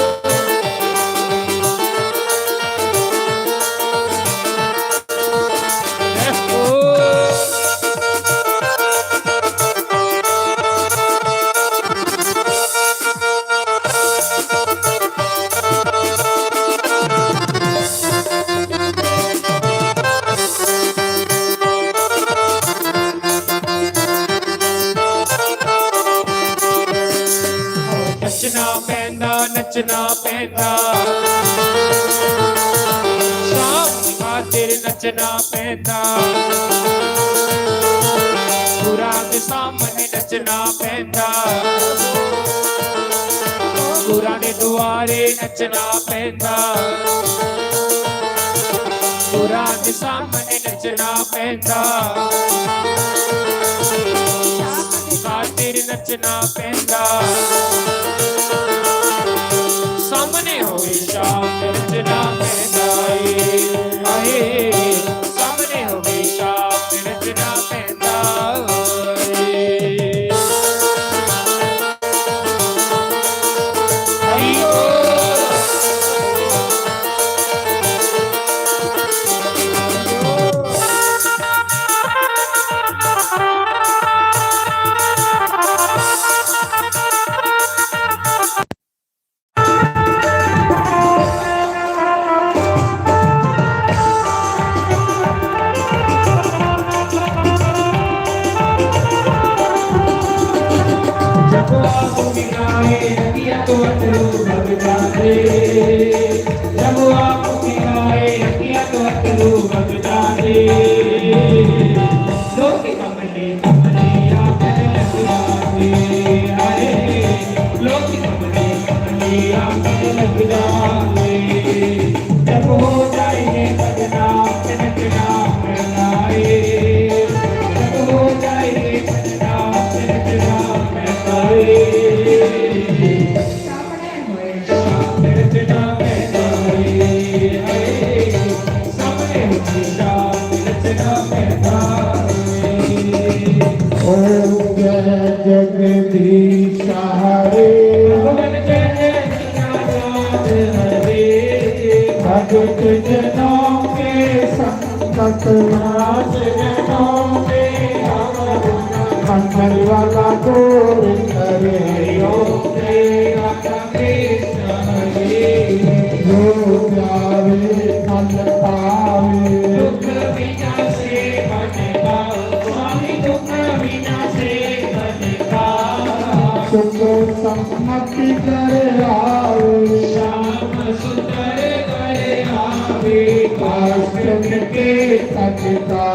ਨੱਚਣਾ ਪੈਂਦਾ, ਨੱਚਣਾ ਪੈਂਦਾ। ਸ਼ਾਮ ਖਾਤਰ ਨੱਚਣਾ ਪੈਂਦਾ। ਗੁਰਾਂ ਦੇ ਸਾਹਮਣੇ ਨੱਚਣਾ ਪੈਂਦਾ। ਗੁਰਾਂ ਦੇ ਦੁਆਰੇ ਨੱਚਣਾ ਪੈਂਦਾ। ਗੁਰਾਂ ਦੇ ਸਾਹਮਣੇ ਨੱਚਣਾ ਪੈਂਦਾ। ਖਾਤਰ ਨੱਚਣਾ ਪੈਂਦਾ। ਸਾਹਮਣੇ ਹੋਵੇ ਸ਼ਾਮ, ਨੱਚਣਾ ਪੈਂਦਾ ਏ। ਹਾਏ, ਸਾਹਮਣੇ ਹੋਵੇ ਸ਼ਾਮ, ਨੱਚਣਾ ਪੈਂਦਾ ਏ। जगदीश हरे। भगत जनों के संगत नाच जनों के मंगल वाला गोविंद रे। जो जावे फल पावे। सुख सम्मति कर आवे। श्याम सुंदर कर आवे। अष्टमी के तजता।